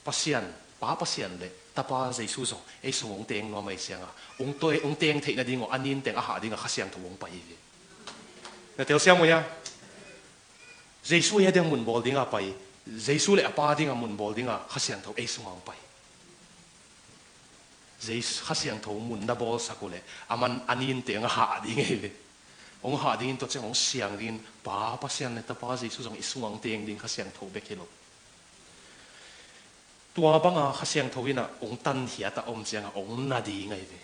Pasian, Pa Pasian le Tapa Jesu zong ei sung hong teng nuam ahih ciangah hong toi, hong teng theih nading uh a nin teng a hah dingah Kha Siangtho hong pai hi ve. Na telsiam uh hia? Jesu ei a dingah mun bawl dingah pai, Jesu le a Pa dingah mun bawl dingah Kha Siangtho ei sungah hong pai. Jesu, Kha Siangtho mun na bawlsak uh leh aman a nin teng a hah ding ahi ve. Hong hah dingin tua ciang hong siang dingin Pa Pasian le Tapa Jesu zong i sungah hong teng ding Kha Siangtho bek hi lo. Tua banga Kha Siangtho in ah hong tankhiat a om ciangah hong na ding ahi ve.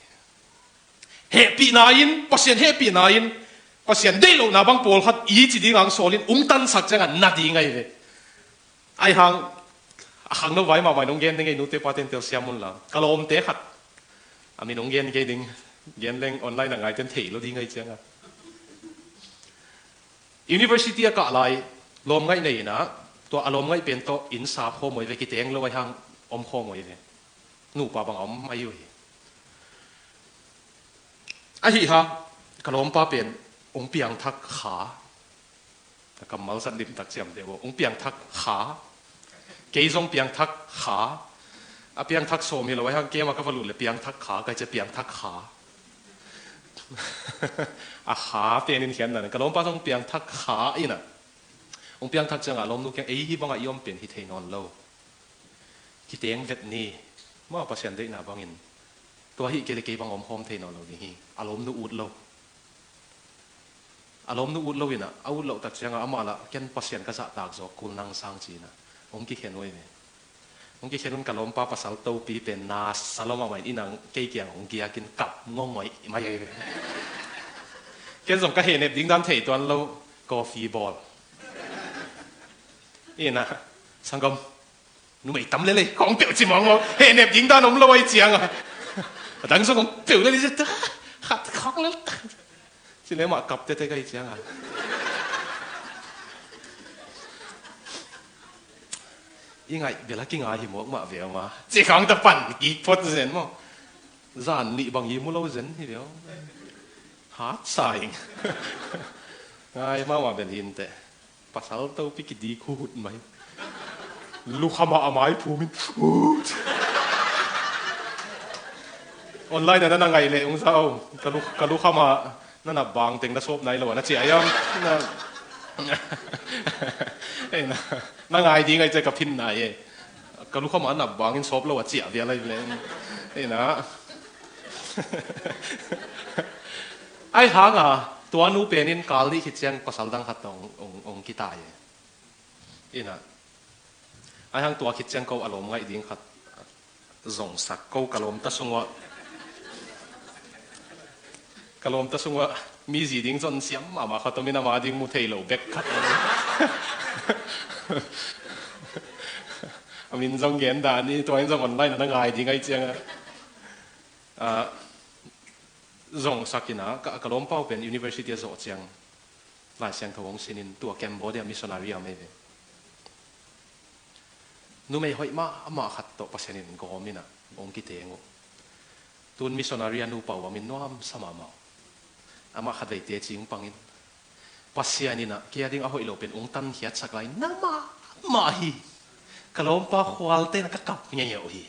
Hehpihna in, Pasian hehpihna in, Pasian deih lohna bang pawlkhat i ci dingah hong sawlin hong tansak ciangah na ding ahi ve. Ahi hang, a khangno vai mahmah in hong gen ding ei, nute pate in telsiam un la. Ka lawmte khat, a min hong gen kei ding, gen leng online a ngaite in thei lo ding ahi ciangah. University a kah lai, lawmngaih nei in ah, tua a lawmngaih pen tawh inn sap khawm uh hi ve, kiteng lo ahi hang om khawm uh hi ve. Nupa bang a om mai uh hi. Ahi hang, ka lawmpa pen hong piangthak kha. Ka kammal zat limtak ciam deuh uh. Hong piangthak kha. Kei zong piangthak kha. A piangthak sawm hi lo, ahi hang kem a ka va lut le piangthak kha, ka hih ciang piangthak kha. A kha pen in khian na, ka lawmpa zong piangthak kha in ah. Hong piangthak ciangah a lawmnu kiang ei hih bangah i om pen hi thei nawn lo. Kiteng vet ni. Mah Pasian deihna bangin. Tua ahih kei le kei bang om khawm thei nawn lo ding hi. A lawmnu ut lo. A lawmnu ut lo in ah, a ut loh tak ciangah amah lah ken Pasian ka zahtak zawk kul nang sang ci-in ah hong kikhen uh hi ve. Hong kikhen un ka lawmpa pasal topi pen na sa lo mahmah in, in ah kei kiang hong giakin kap ngongoi mai hi ve. Ken zong ka hehnep ding dan thei tuan lo, coffee bawl. In ah, sanggam, numei tam lel ei, kong peuh ci mawngmawng, hehnep ding dan om lo ahih ciangah. A dang zong kong peuh lel ei, khat khawk lel. Ci le mah kap tete ka hih ciangah. I ngaih bel a kingai hi mawk mah ve aw ma. Ci khang ta pan kik phot zen maw. Zan nih bang i mu lo zen hi ve aw. Hat sa ing. Ngai mahmah bel hi inteh. Pasal topi kidik huhut mai. Lukham ah a mai phumin. Hut. Online ah na na ngaih leh hong za o. Ka lu, ka lukham ah na na bang teng na sawp nai lo a na ciah hiam? Na, ei na, na ngai ding ahih ciang ka phin nai e. Ka lukham ah na bangin sawp lo a ciah vial ahi leh. Ei na. Ahi hang a, tua nu pen in kal nih khit ciang pasal dang khat tawh hong, hong, hong kitai e. Ina. Ahi hang tua khit ciang ko a lawm ngaih ding khat zongsak ko ka lawmta sungah. Ka lawmta sungah mi zi ding zon siam mahmah khat om in ama ding mu thei lo bek khat. A min zong gen dan hi, tua in zong online ah na ngai ding ahih ciangah. Ah, zongsak ina, ka, ka lawmpa uh pen university a zawh ciang Lai Siangtho hong sinin tua Cambodia missionary a om ei ve. Numei hoih mahmah khat tawh Pasian in gawm ina hong kiteng uh. Tun missionary a nupa uh a min nuam sa mahmah uh. Amah khat vei teci hong pangin, Pasian ina kei a ding a hoih lo pen hong tankhiatsak lai na mahmah hi. Ka lawmpa khualte na ka kap ngei uh hi.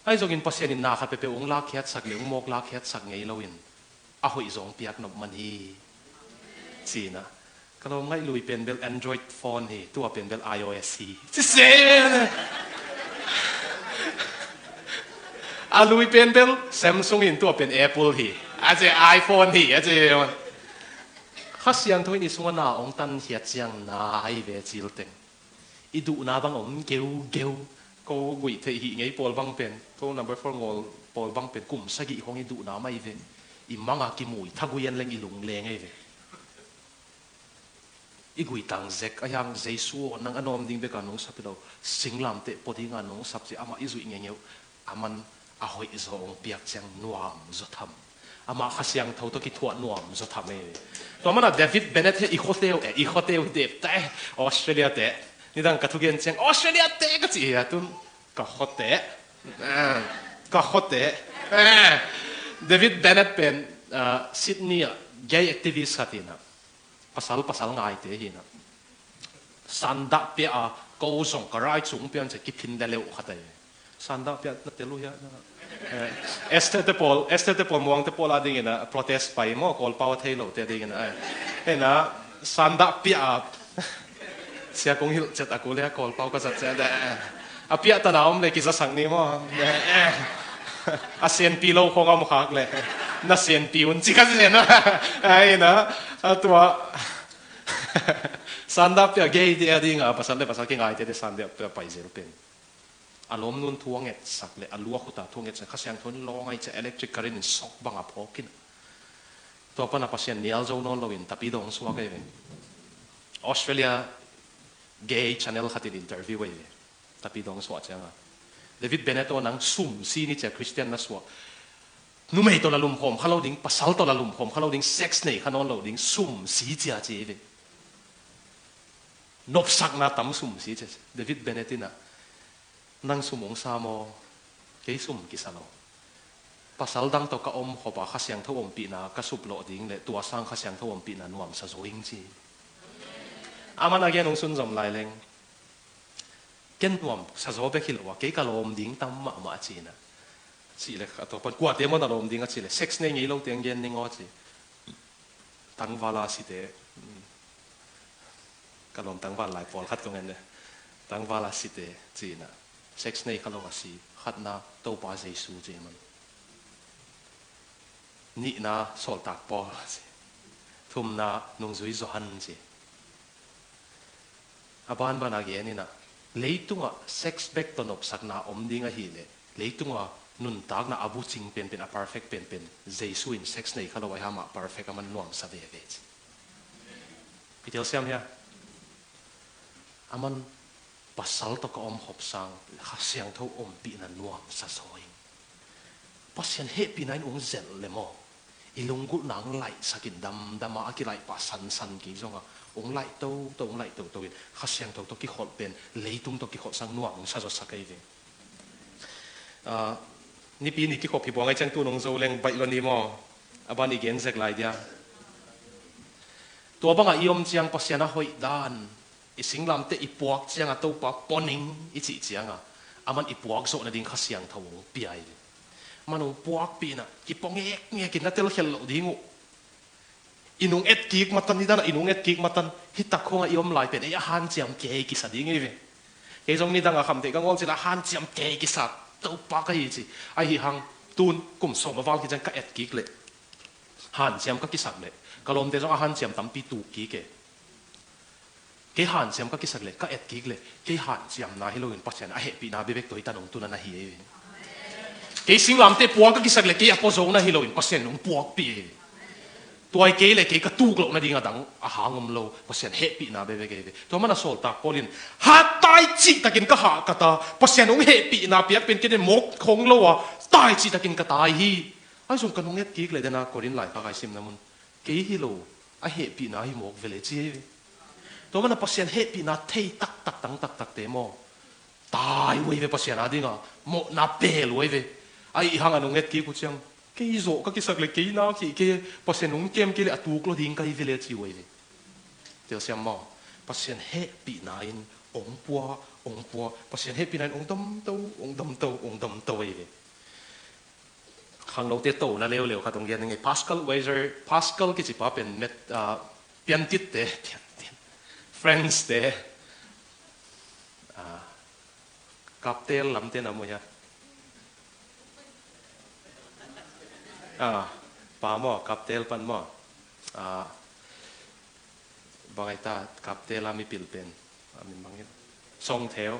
Ahi zongin Pasian in na khat peuhpeuh hong lakkhiatsak le hong mawk lakkhiatsak ngei loin a hoih zong piak nop man hi. Ci-in ah, ka lawm ngaih lui pen bel Android phone hi, tua pen bel iOS hi. Ci se. A lui pen bel Samsung hi in, tua pen Apple hi. A ci, iPhone hi, a ci. Kha Siangtho in i sungah na hong tankhiat ciang na hi ve, cil teng. I duhna bang om geugeu. Ko guih theih hih ngei pawl bang pen, ko number four ngawl pawl bang pen kum sagih hong i duhna mah hi ve. I manga kimu i thagui en leng i lungleng hi ve. I guitang zek a hiang, Jesu aw, nang a nuam ding bek a nong sap hi lo, singlamteh pua ding a nong sap ci, amah i zuih ngeingeu. Aman a hoih zaw hong piak ciang nuam zaw tham. Amah Kha Siangtho tawh kithuah nuam zaw tham ei. Tua mana David Bennett hi, i khuate uh, eh, i khuate uh hi dep ta, eh, Australia te. Nidang ka thugen ciang Australia te ka ci hi a, tun ka khuate. Eh, ka khuate. Eh, David Bennett pen, ah, Sydney ah gay activist khat hi na. Pasal, pasal ngaite hi na. Sandah pia a, ko zong ka rai cung pian cia kiphin leleuh khat ahi. Sandah pia na tel uh hia na. Eh, Esther te pawl, Esther te pawl, Muang te pawl a dingin a protest pai maw, Kawlpau a thei lo te dingin a. Eh, na, sandah pia a. Sia kong hilh cet a, ku le Kawlpau ka zat cet a. A piah tana om le kizasak ni maw. Eh, eh. A senpi lo khong a om khak le. Na senpi un ci ka ci na. Ai na. A tua. Sandah pia gay te a ding a, pasal le pasal kingai te te sandah pia pai zel pen. A lawmnu'n thu a ngetsak le, a lu a khut a thu a ngetsak, Kha Siangtho in law ngai cia, electric current in sok bang a phawk in. Tua pan a Pasian nial zo nawn lo in, Tapidawng suak ei ve. Australia gay channel khat in interview ei ve. Tapidawng suah ciang a, David Bennett aw, nang sum si ni cia, Christian na suah. Numei tawh la lumkhawm kha lo ding, pasal tawh la lumkhawm kha lo ding, sex nei kha nawn lo ding, sum si cia ci ei ve. Nopsakna tam sum si cia. David Bennett in a, nang sum hong sa maw? Kei sum kisa lo. Pasal dang tawh ka om khop a, Kha Siangtho ompihna ka suplawh ding le, tua sang Kha Siangtho ompihna nuamsa zo ing ci. Aman a gen hong sunzom lai leng, ken nuamsa zo bek hi lo a, kei ka lawm ding tam mahmah ci na. Cih le, a tua pan, kuate maw na lawm ding a ci le, sex nei ngei lo teng gen ning aw ci. Tangval a site, ka lawm tangval lai pawlkhat kong en le, tangval a site ci na. Sex nei kha lo a si, khatna Topa Jesu ci man. Nihna Sawltak Paul ci. Thumna nungzui Johan ci. A banban a gen in a, leitungah sex bek tawh nopsakna om ding ahih leh, leitungah nuntakna a bucing penpen, a perfect penpen Jesu in sex nei kha lo a, amah perfect, aman nuamsa veve ci. I telsiam hia? Aman pasal tawh ka om khop sang Kha Siangtho ompihna nuamsa zaw ing. Pasian hehpihna in ung zelh le maw, i lunggulhna ung laihsak in, damdam a, a kilaih pah sansan kik zong a, ung laih toto, ung laih toto in Kha Siangtho tawh kikholh pen leitung tawh kikholh sang nuamsa zawsak ahi ve. Ah, nipi ni kikhop hi buang ahi ciang tu nung zo leng baih lo ni maw? A ban i gen zek lai dia. Tua bangah i om ciang Pasian a hoih dan, i singlamteh i puak ciang a Topa pua ning i cih ciang a, aman i puak zawh nading Kha Siangtho ung pia hi. Man ung puakpih in a, kipua ngekngek in na telkhial loh ding uh. I nung etkik matan, nidang a i nung etkik matan, hi tak khong a i om lai pen ei a hanciam kei kisa ding hi ve. Kei zong nidang a khamtheih ka ngawl cil a hanciam kei kisa Topa ka hi ci. Ahi hang tun kum sawm a val khit ciang ka etkik leh, hanciam ka kisak leh, ka lawmte zong a hanciam tampi tuk kik e. Kei hanciam ka kisak leh, ka etkik leh, kei hanciamna hi loin Pasian a hehpihna bekbek tawh hi ta nong tun a na hi ei. Kei singlamteh puak ka kisak leh, kei a puazo na hi loin Pasian nong puakpih ei. Tua hi kei leh kei ka tuk loh nading a dang a hang om lo, Pasian hehpihna bekbek ei ve. Tua mana Sawltak Paul in, ha, tai cihtakin ka hahkat a, Pasian hong hehpihna piak pen kei den mawk khong lo a, tai cihtakin ka tai hi. Ahi zong ka nung etkik leh, dena Korin laikhak a i simna mun, kei hi lo, a hehpihna hi mawk ve le ci hi ve. Tua mana Pasian hehpihna thei taktak, tang taktakte maw, tai uh ei ve Pasian a dinga, mawhna pel uh ei ve. Ahi hang a nung etkik uh ciang, kei zawh ka kisak leh kei nak hi kei, Pasian hong kem kei leh a tuk lo ding ka hi ve le ci uh ei ve. Telsiam maw? Pasian hehpihna in ong pua, ong pua, Pasian hehpihna in ong damto, ong damto, ong damto ei ve. Khangnote tona leuleu khat hong gen ning ei. Pascal Weiser, Pascal kici pa pen met, ah, piantitte, piantit, French te, ah, kaptel lamte na muh hia. Ah, pa maw, kaptel pan maw. Ah, bang ai ta kaptel a mipil pen. A min bang hiam. Songtheu.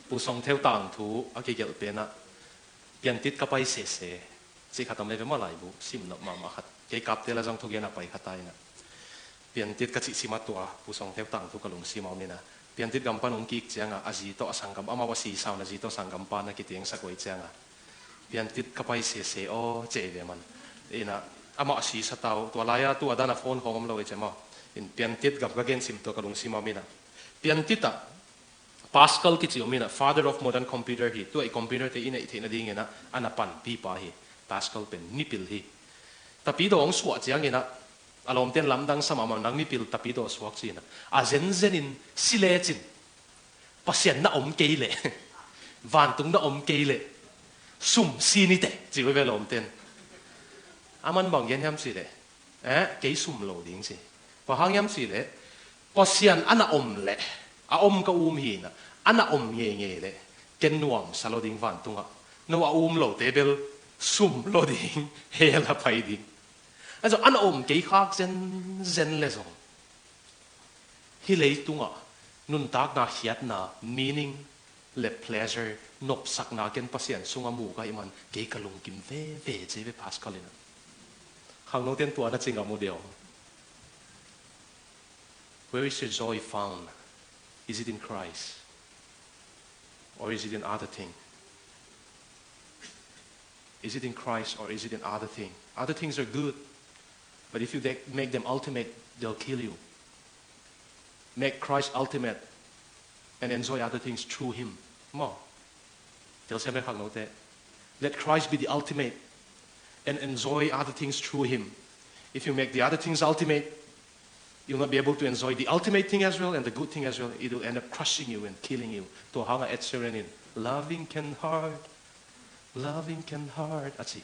Pu Songtheu tangthu a kigelh pen ah. Piantit ka pai sese. Cih khat om le ve maw laibu. Sim nop mahmah khat. Kei kaptel a zong thugen a pai khat a inah. Piantit ka cih sim a tua, Pu Songtheu tangthu ka lungsim a om inah. Piantit gam pan hong kik ciangah, a zi tawh a sanggam, amau a si saun a zi tawh sanggam pan a kitengsak uh hi ciangah. Piantit ka pai sese aw, ci ei ve man. Inah, amah a si sa ta uh, tua lai-a tu a dan a phone khawng om lo ei ci maw. In Piantit gam ka gen sim tua ka lungsim a om inah. Piantit ah, Pascal kici om inah, father of modern computer hi, tua i computer te i neih theih nading inah, a na panpipa hi, Pascal pen, mipil hi. Tapidaw hong suah ciang inah, a lawmten lamdang sa mahmah, nang mipil tapidaw suak ci inah. A zenzen in si lecin, Pasian na om kei leh, vantung na om kei leh, sum si ni teh, ci uh ve lawmten. A man bang gen hiam cih leh, eh, kei sum lo ding ci. Bang hang hiam cih leh, Pasian a na om leh, a om ka um hi inah, a na om ngeingei leh, ken nuamsa lo ding vantungah. No a um lote bel, sum lo ding, hell a pai ding. Ahi zong, a na om kei khak zenzen le zong. Hih leitungah, nuntakna khiatna, meaning le pleasure, nopsakna ken Pasian sungah mu ka hih man, kei ka lungkim veve ci ei ve Pascal inah. Khangnoten tua na ci ngam uh diam. Where is your joy found? Is it in Christ? Or is it in other thing? Is it in Christ or is it in other thing? Other things are good, but if you de- make them ultimate, they'll kill you. Make Christ ultimate and enjoy other things through him. Maw. Telsiam e khangnote. Let Christ be the ultimate and enjoy other things through him. If you make the other things ultimate, you'll not be able to enjoy the ultimate thing as well and the good thing as well. It will end up crushing you and killing you. Tua hangah Ed Sheeran in, "Loving can hurt, loving can hurt," a ci.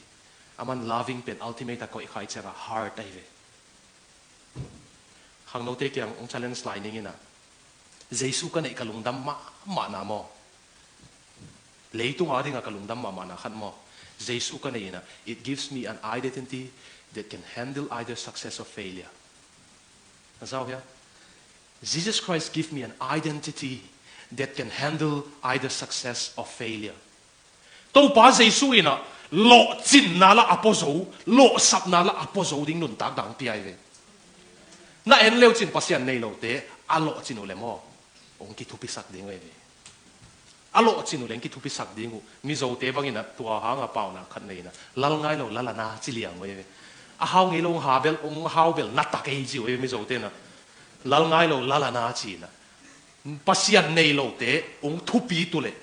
A man loving pen ultimate a koih kha i ciangah hurt ahi ve. Khangnote kiang hong challenge lai ning inah. Jesu ka neih ka lungdam mahmahna maw. Leitung a dingah ka lungdam mahmahna khat maw. Jesu ka neih inah. It gives me an identity that can handle either success or failure. Na zau hia? Jesus Christ give me an identity that can handle either success or failure. Topa Jesu inah lawhcinna lah a pua zo, lawhsapna lah a pua zo ding nuntak dang pia hi ve. Na en leucin Pasian nei lote a lawhcin uh le maw, hong kithupisak ding uh hi ve. A lawhcin uh le hong kithupisak ding uh. Mizote bang inah tua hangah paunak khat nei inah, "Lal ngai lo, lal a na," ci liang uh hi ve. A hau ngei lo hong ha bel, hong hau bel na tak ei ci uh hi ve Mizote inah. "Lal ngai lo, lal a na," ci inah. Pasian nei lote hong thupi tu leh,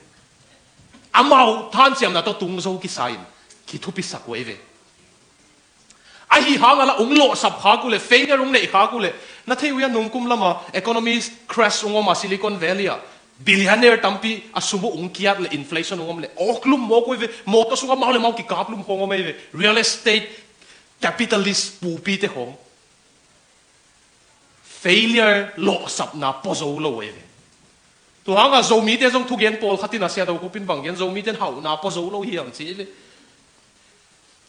amau thanciamna tawh tung zo kisa in kithupisak uh hi ve. Ahi hangah lah hong lawhsap khak uh leh, failure hong neih khak uh leh, na thei uh hia, nungkum lamah economy crash hong om a, Silicon Valley ah billionaire tampi a sum uh hong kiat leh, inflation hong om leh, awklum mawk uh hi ve. Mawtaw sungah mau le mau kikaplum khawng om hi ve. Real estate capitalist pupite khawng. Failure, lawhsapna pua zo lo hi ve. Tua hangah Zomite zong thugen pawlkhat inah, Sia Do Khup in bang gen, Zomite in hauhna pua zo lo hi hang ci hi ve.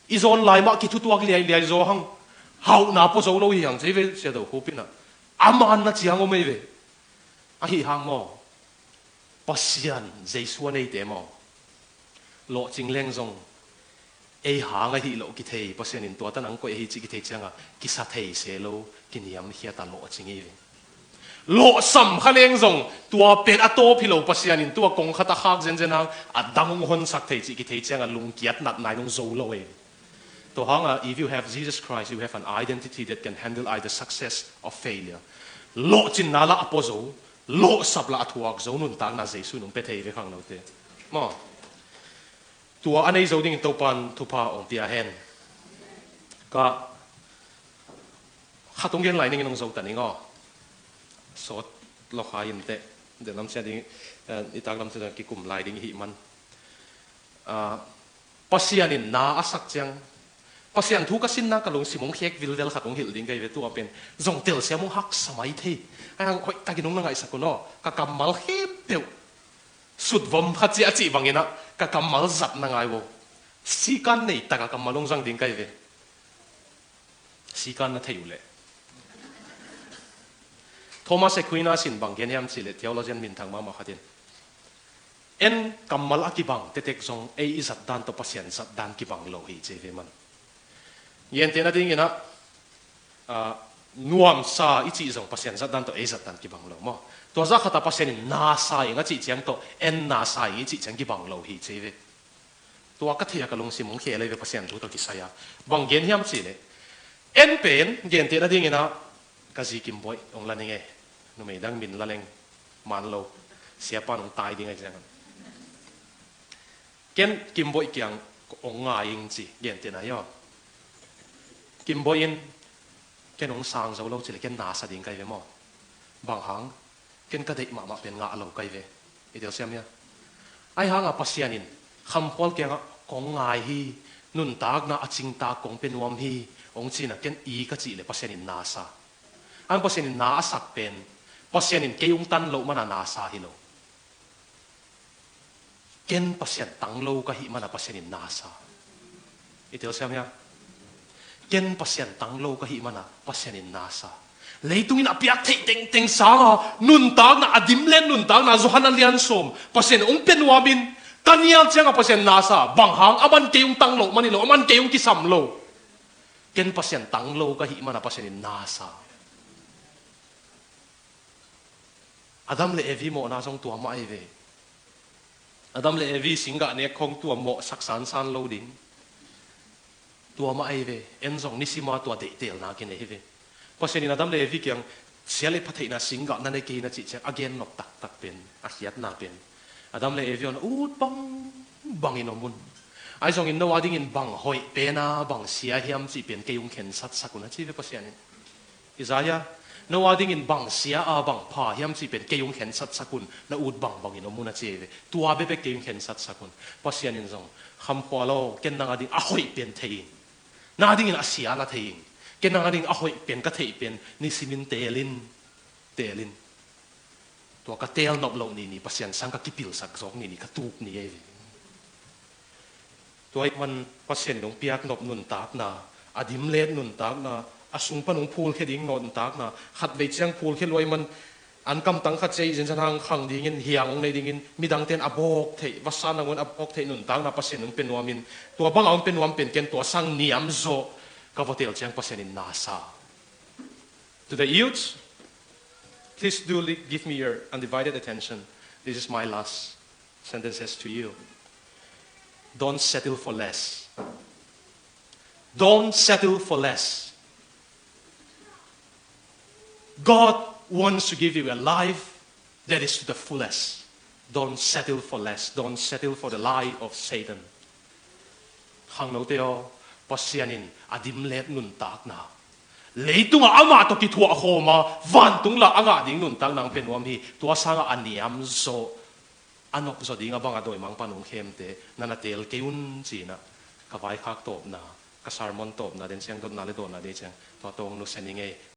I zawn lai mah kithutuak liailiai zaw hang, hauhna pua zo lo hi hang ci hi ve Sia Do Khup inah. A man na ciang om hi ve. Ahi hang maw, Pasian Jesu a neite maw, lawhcing leng zong ei hang ahi loh kithei, Pasian in tua tan ang koih ahi cih kithei ciangah kisa thei se lo, kiniamkhiat a lawhcing hi ve. Lawhsam kha leng zong tua pen a tawp hi lo, Pasian in tua kong khat a khak zenzen hang a dang hong honsak thei cih kithei ciangah lungkiat natna in hong zo lo hi. Tua hangah, if you have Jesus Christ, you have an identity that can handle either success or failure. Lawhcinna lah a pua zo, lawhsap lah a thuak zo nuntakna Jesu in hong pia thei hi ve khangnote. Maw. Tua a nei zo dingin Topa'n thupha hong pia hen. Ka khat hong gen lai ning in hong zo ta ning aw. Sawt lo kha in teh. Deng lam sia ding, eh, i tak lam sia kikum lai ding i hih man. Ah, Pasian in na a sak ciang, Pasian thu ka sinna ka lungsim hong khek vilvel khat hong hilh ding ka hi ve, tua pen zong telsiam hong haksa mai thei. Ai hang hoih takin hong na ngaihsak un aw, ka kammal khempeuh sutvom kha cia a cih bangin ah ka kammal zat na ngai vo. Sikan nei taka kammal hong zang ding ka hi ve. Sikan na thei uh leh. Thomas Aquinas in bang gen hiam cih leh theologian minthang mahmah khat in, en kammal a kibang tektek zong ei i zat dan tawh Pasian zat dan kibang lo hi ci hi ve maw. Gentehna dingin ah, ah, nuamsa i cih zong Pasian zat dan tawh ei zat dan kibang lo maw. Tua zah khat ah Pasian in nasa ing a cih ciang tawh en nasa ing i cih ciang kibang lo hi ci hi ve. Tua ka thei a ka lungsim hong khel hi ve Pasian thu tawh kisai a. Bang gen hiam cih leh, en pen gentehna dingin ah ka zi Kim Boih hong la ning e. Numei dang min la leng man lo. Siapa in hong tai ding ahi ciangin. Ken Kim Boih kiang hong ngai ing ci, gentehna hi aw. Kim Boih in ken hong sang zo lo cih leh ken nasa ding ka hi ve maw. Bang hang, ken ka deih mahmah pen ngah lo ka hi ve. I telsiam hia? Ahi hangah Pasian in Kham Khual kiangah kong ngai hi, nuntakna a cingtak kong pia nuam hi, hong ci-in ah ken i ka cih leh Pasian in nasa. Ang Pasian in na a sak pen Pasian in kei hong tan loh man a nasa hi lo. Ken Pasian tang lo ka hih man a Pasian in nasa. I telsiam hia? Ken Pasian tang lo ka hih man a Pasian in nasa. Leitung in a piak theih tengteng sanga nuntakna, a dimlet nuntakna, Johan a lian sawm, Pasian hong pia nuam in, ka nial ciangah Pasian nasa. Bang hang, aman kei hong tang loh man hi lo, aman kei hong kisam lo. Ken Pasian tang lo ka hih man a Pasian in nasa. Adam le Evi mawhna zong tua mah ahi ve. Adam le Evi singgah nek khong tua mawhsak sansan lo ding. Tua mah ahi ve. En zong nisima tua deihtelna kinei hi ve. Pasian in Adam le Evi kiang sia le pha theihna singgah na ne kei na cih ciang a gen nop taktak pen, a khiatna pen, Adam le Evi aw, na ut bangbangin om un. Ahi zongin no a dingin bang hoih pen a bang sia hiam cih pen kei hong khensatsak un a ci ve Pasian in. Isaiah, no a dingin bang sia a bang pha hiam cih pen kei hong khensatsak un, na ut bangbangin om un a ci hi ve. Tua bekbek kei hong khensatsak un. Pasian in zong, Kham Khual aw, ken nang a ding a hoih pen thei ing. Na dingin a sia la thei ing. Ken nang a ding a hoih pen ka theih pen nisimin teel in, teel in. Tua ka teel nop loh ni ni, Pasian sang ka kipilsak zawk ni ni, ka tuk ni ei ve. Tua ahih man Pasian in hong piak nop nuntakna, a dimlet nuntakna, a sung pan hong phulkhia ding nuntakna, khatvei ciang phulkhia lua ahih man an kamtang khat ciang i zenzen hang khang dingin hiang hong nei dingin midangte in a bawk theih, vasa nangawn a bawk theih nuntakna Pasian in hong pia nuam in, tua bang a hong pia nuam pen ken tua sang niam zaw ka va teel ciang Pasian in nasa. To the youth, please do li-, give me your undivided attention. This is my last sentences to you. Don't settle for less. Don't settle for less. God wants to give you a life that is to the fullest. Don't settle for less. Don't settle for the lie of Satan. Khangnote aw, Pasian in a dimlet nuntakna, leitungah amah tawh kithuah khawm a, vantung lah a ngah ding nuntakna hong pia nuam hi. Tua sangah a niam zaw, a nop zaw ding a bang a dawimangpa nungkhemte na na teel kei un ci-in ah, ka vaikhak tawpna, ka sermon tawpna, den ciang dotna le dawnna dei ciang tua tawh hong nusia ning ei.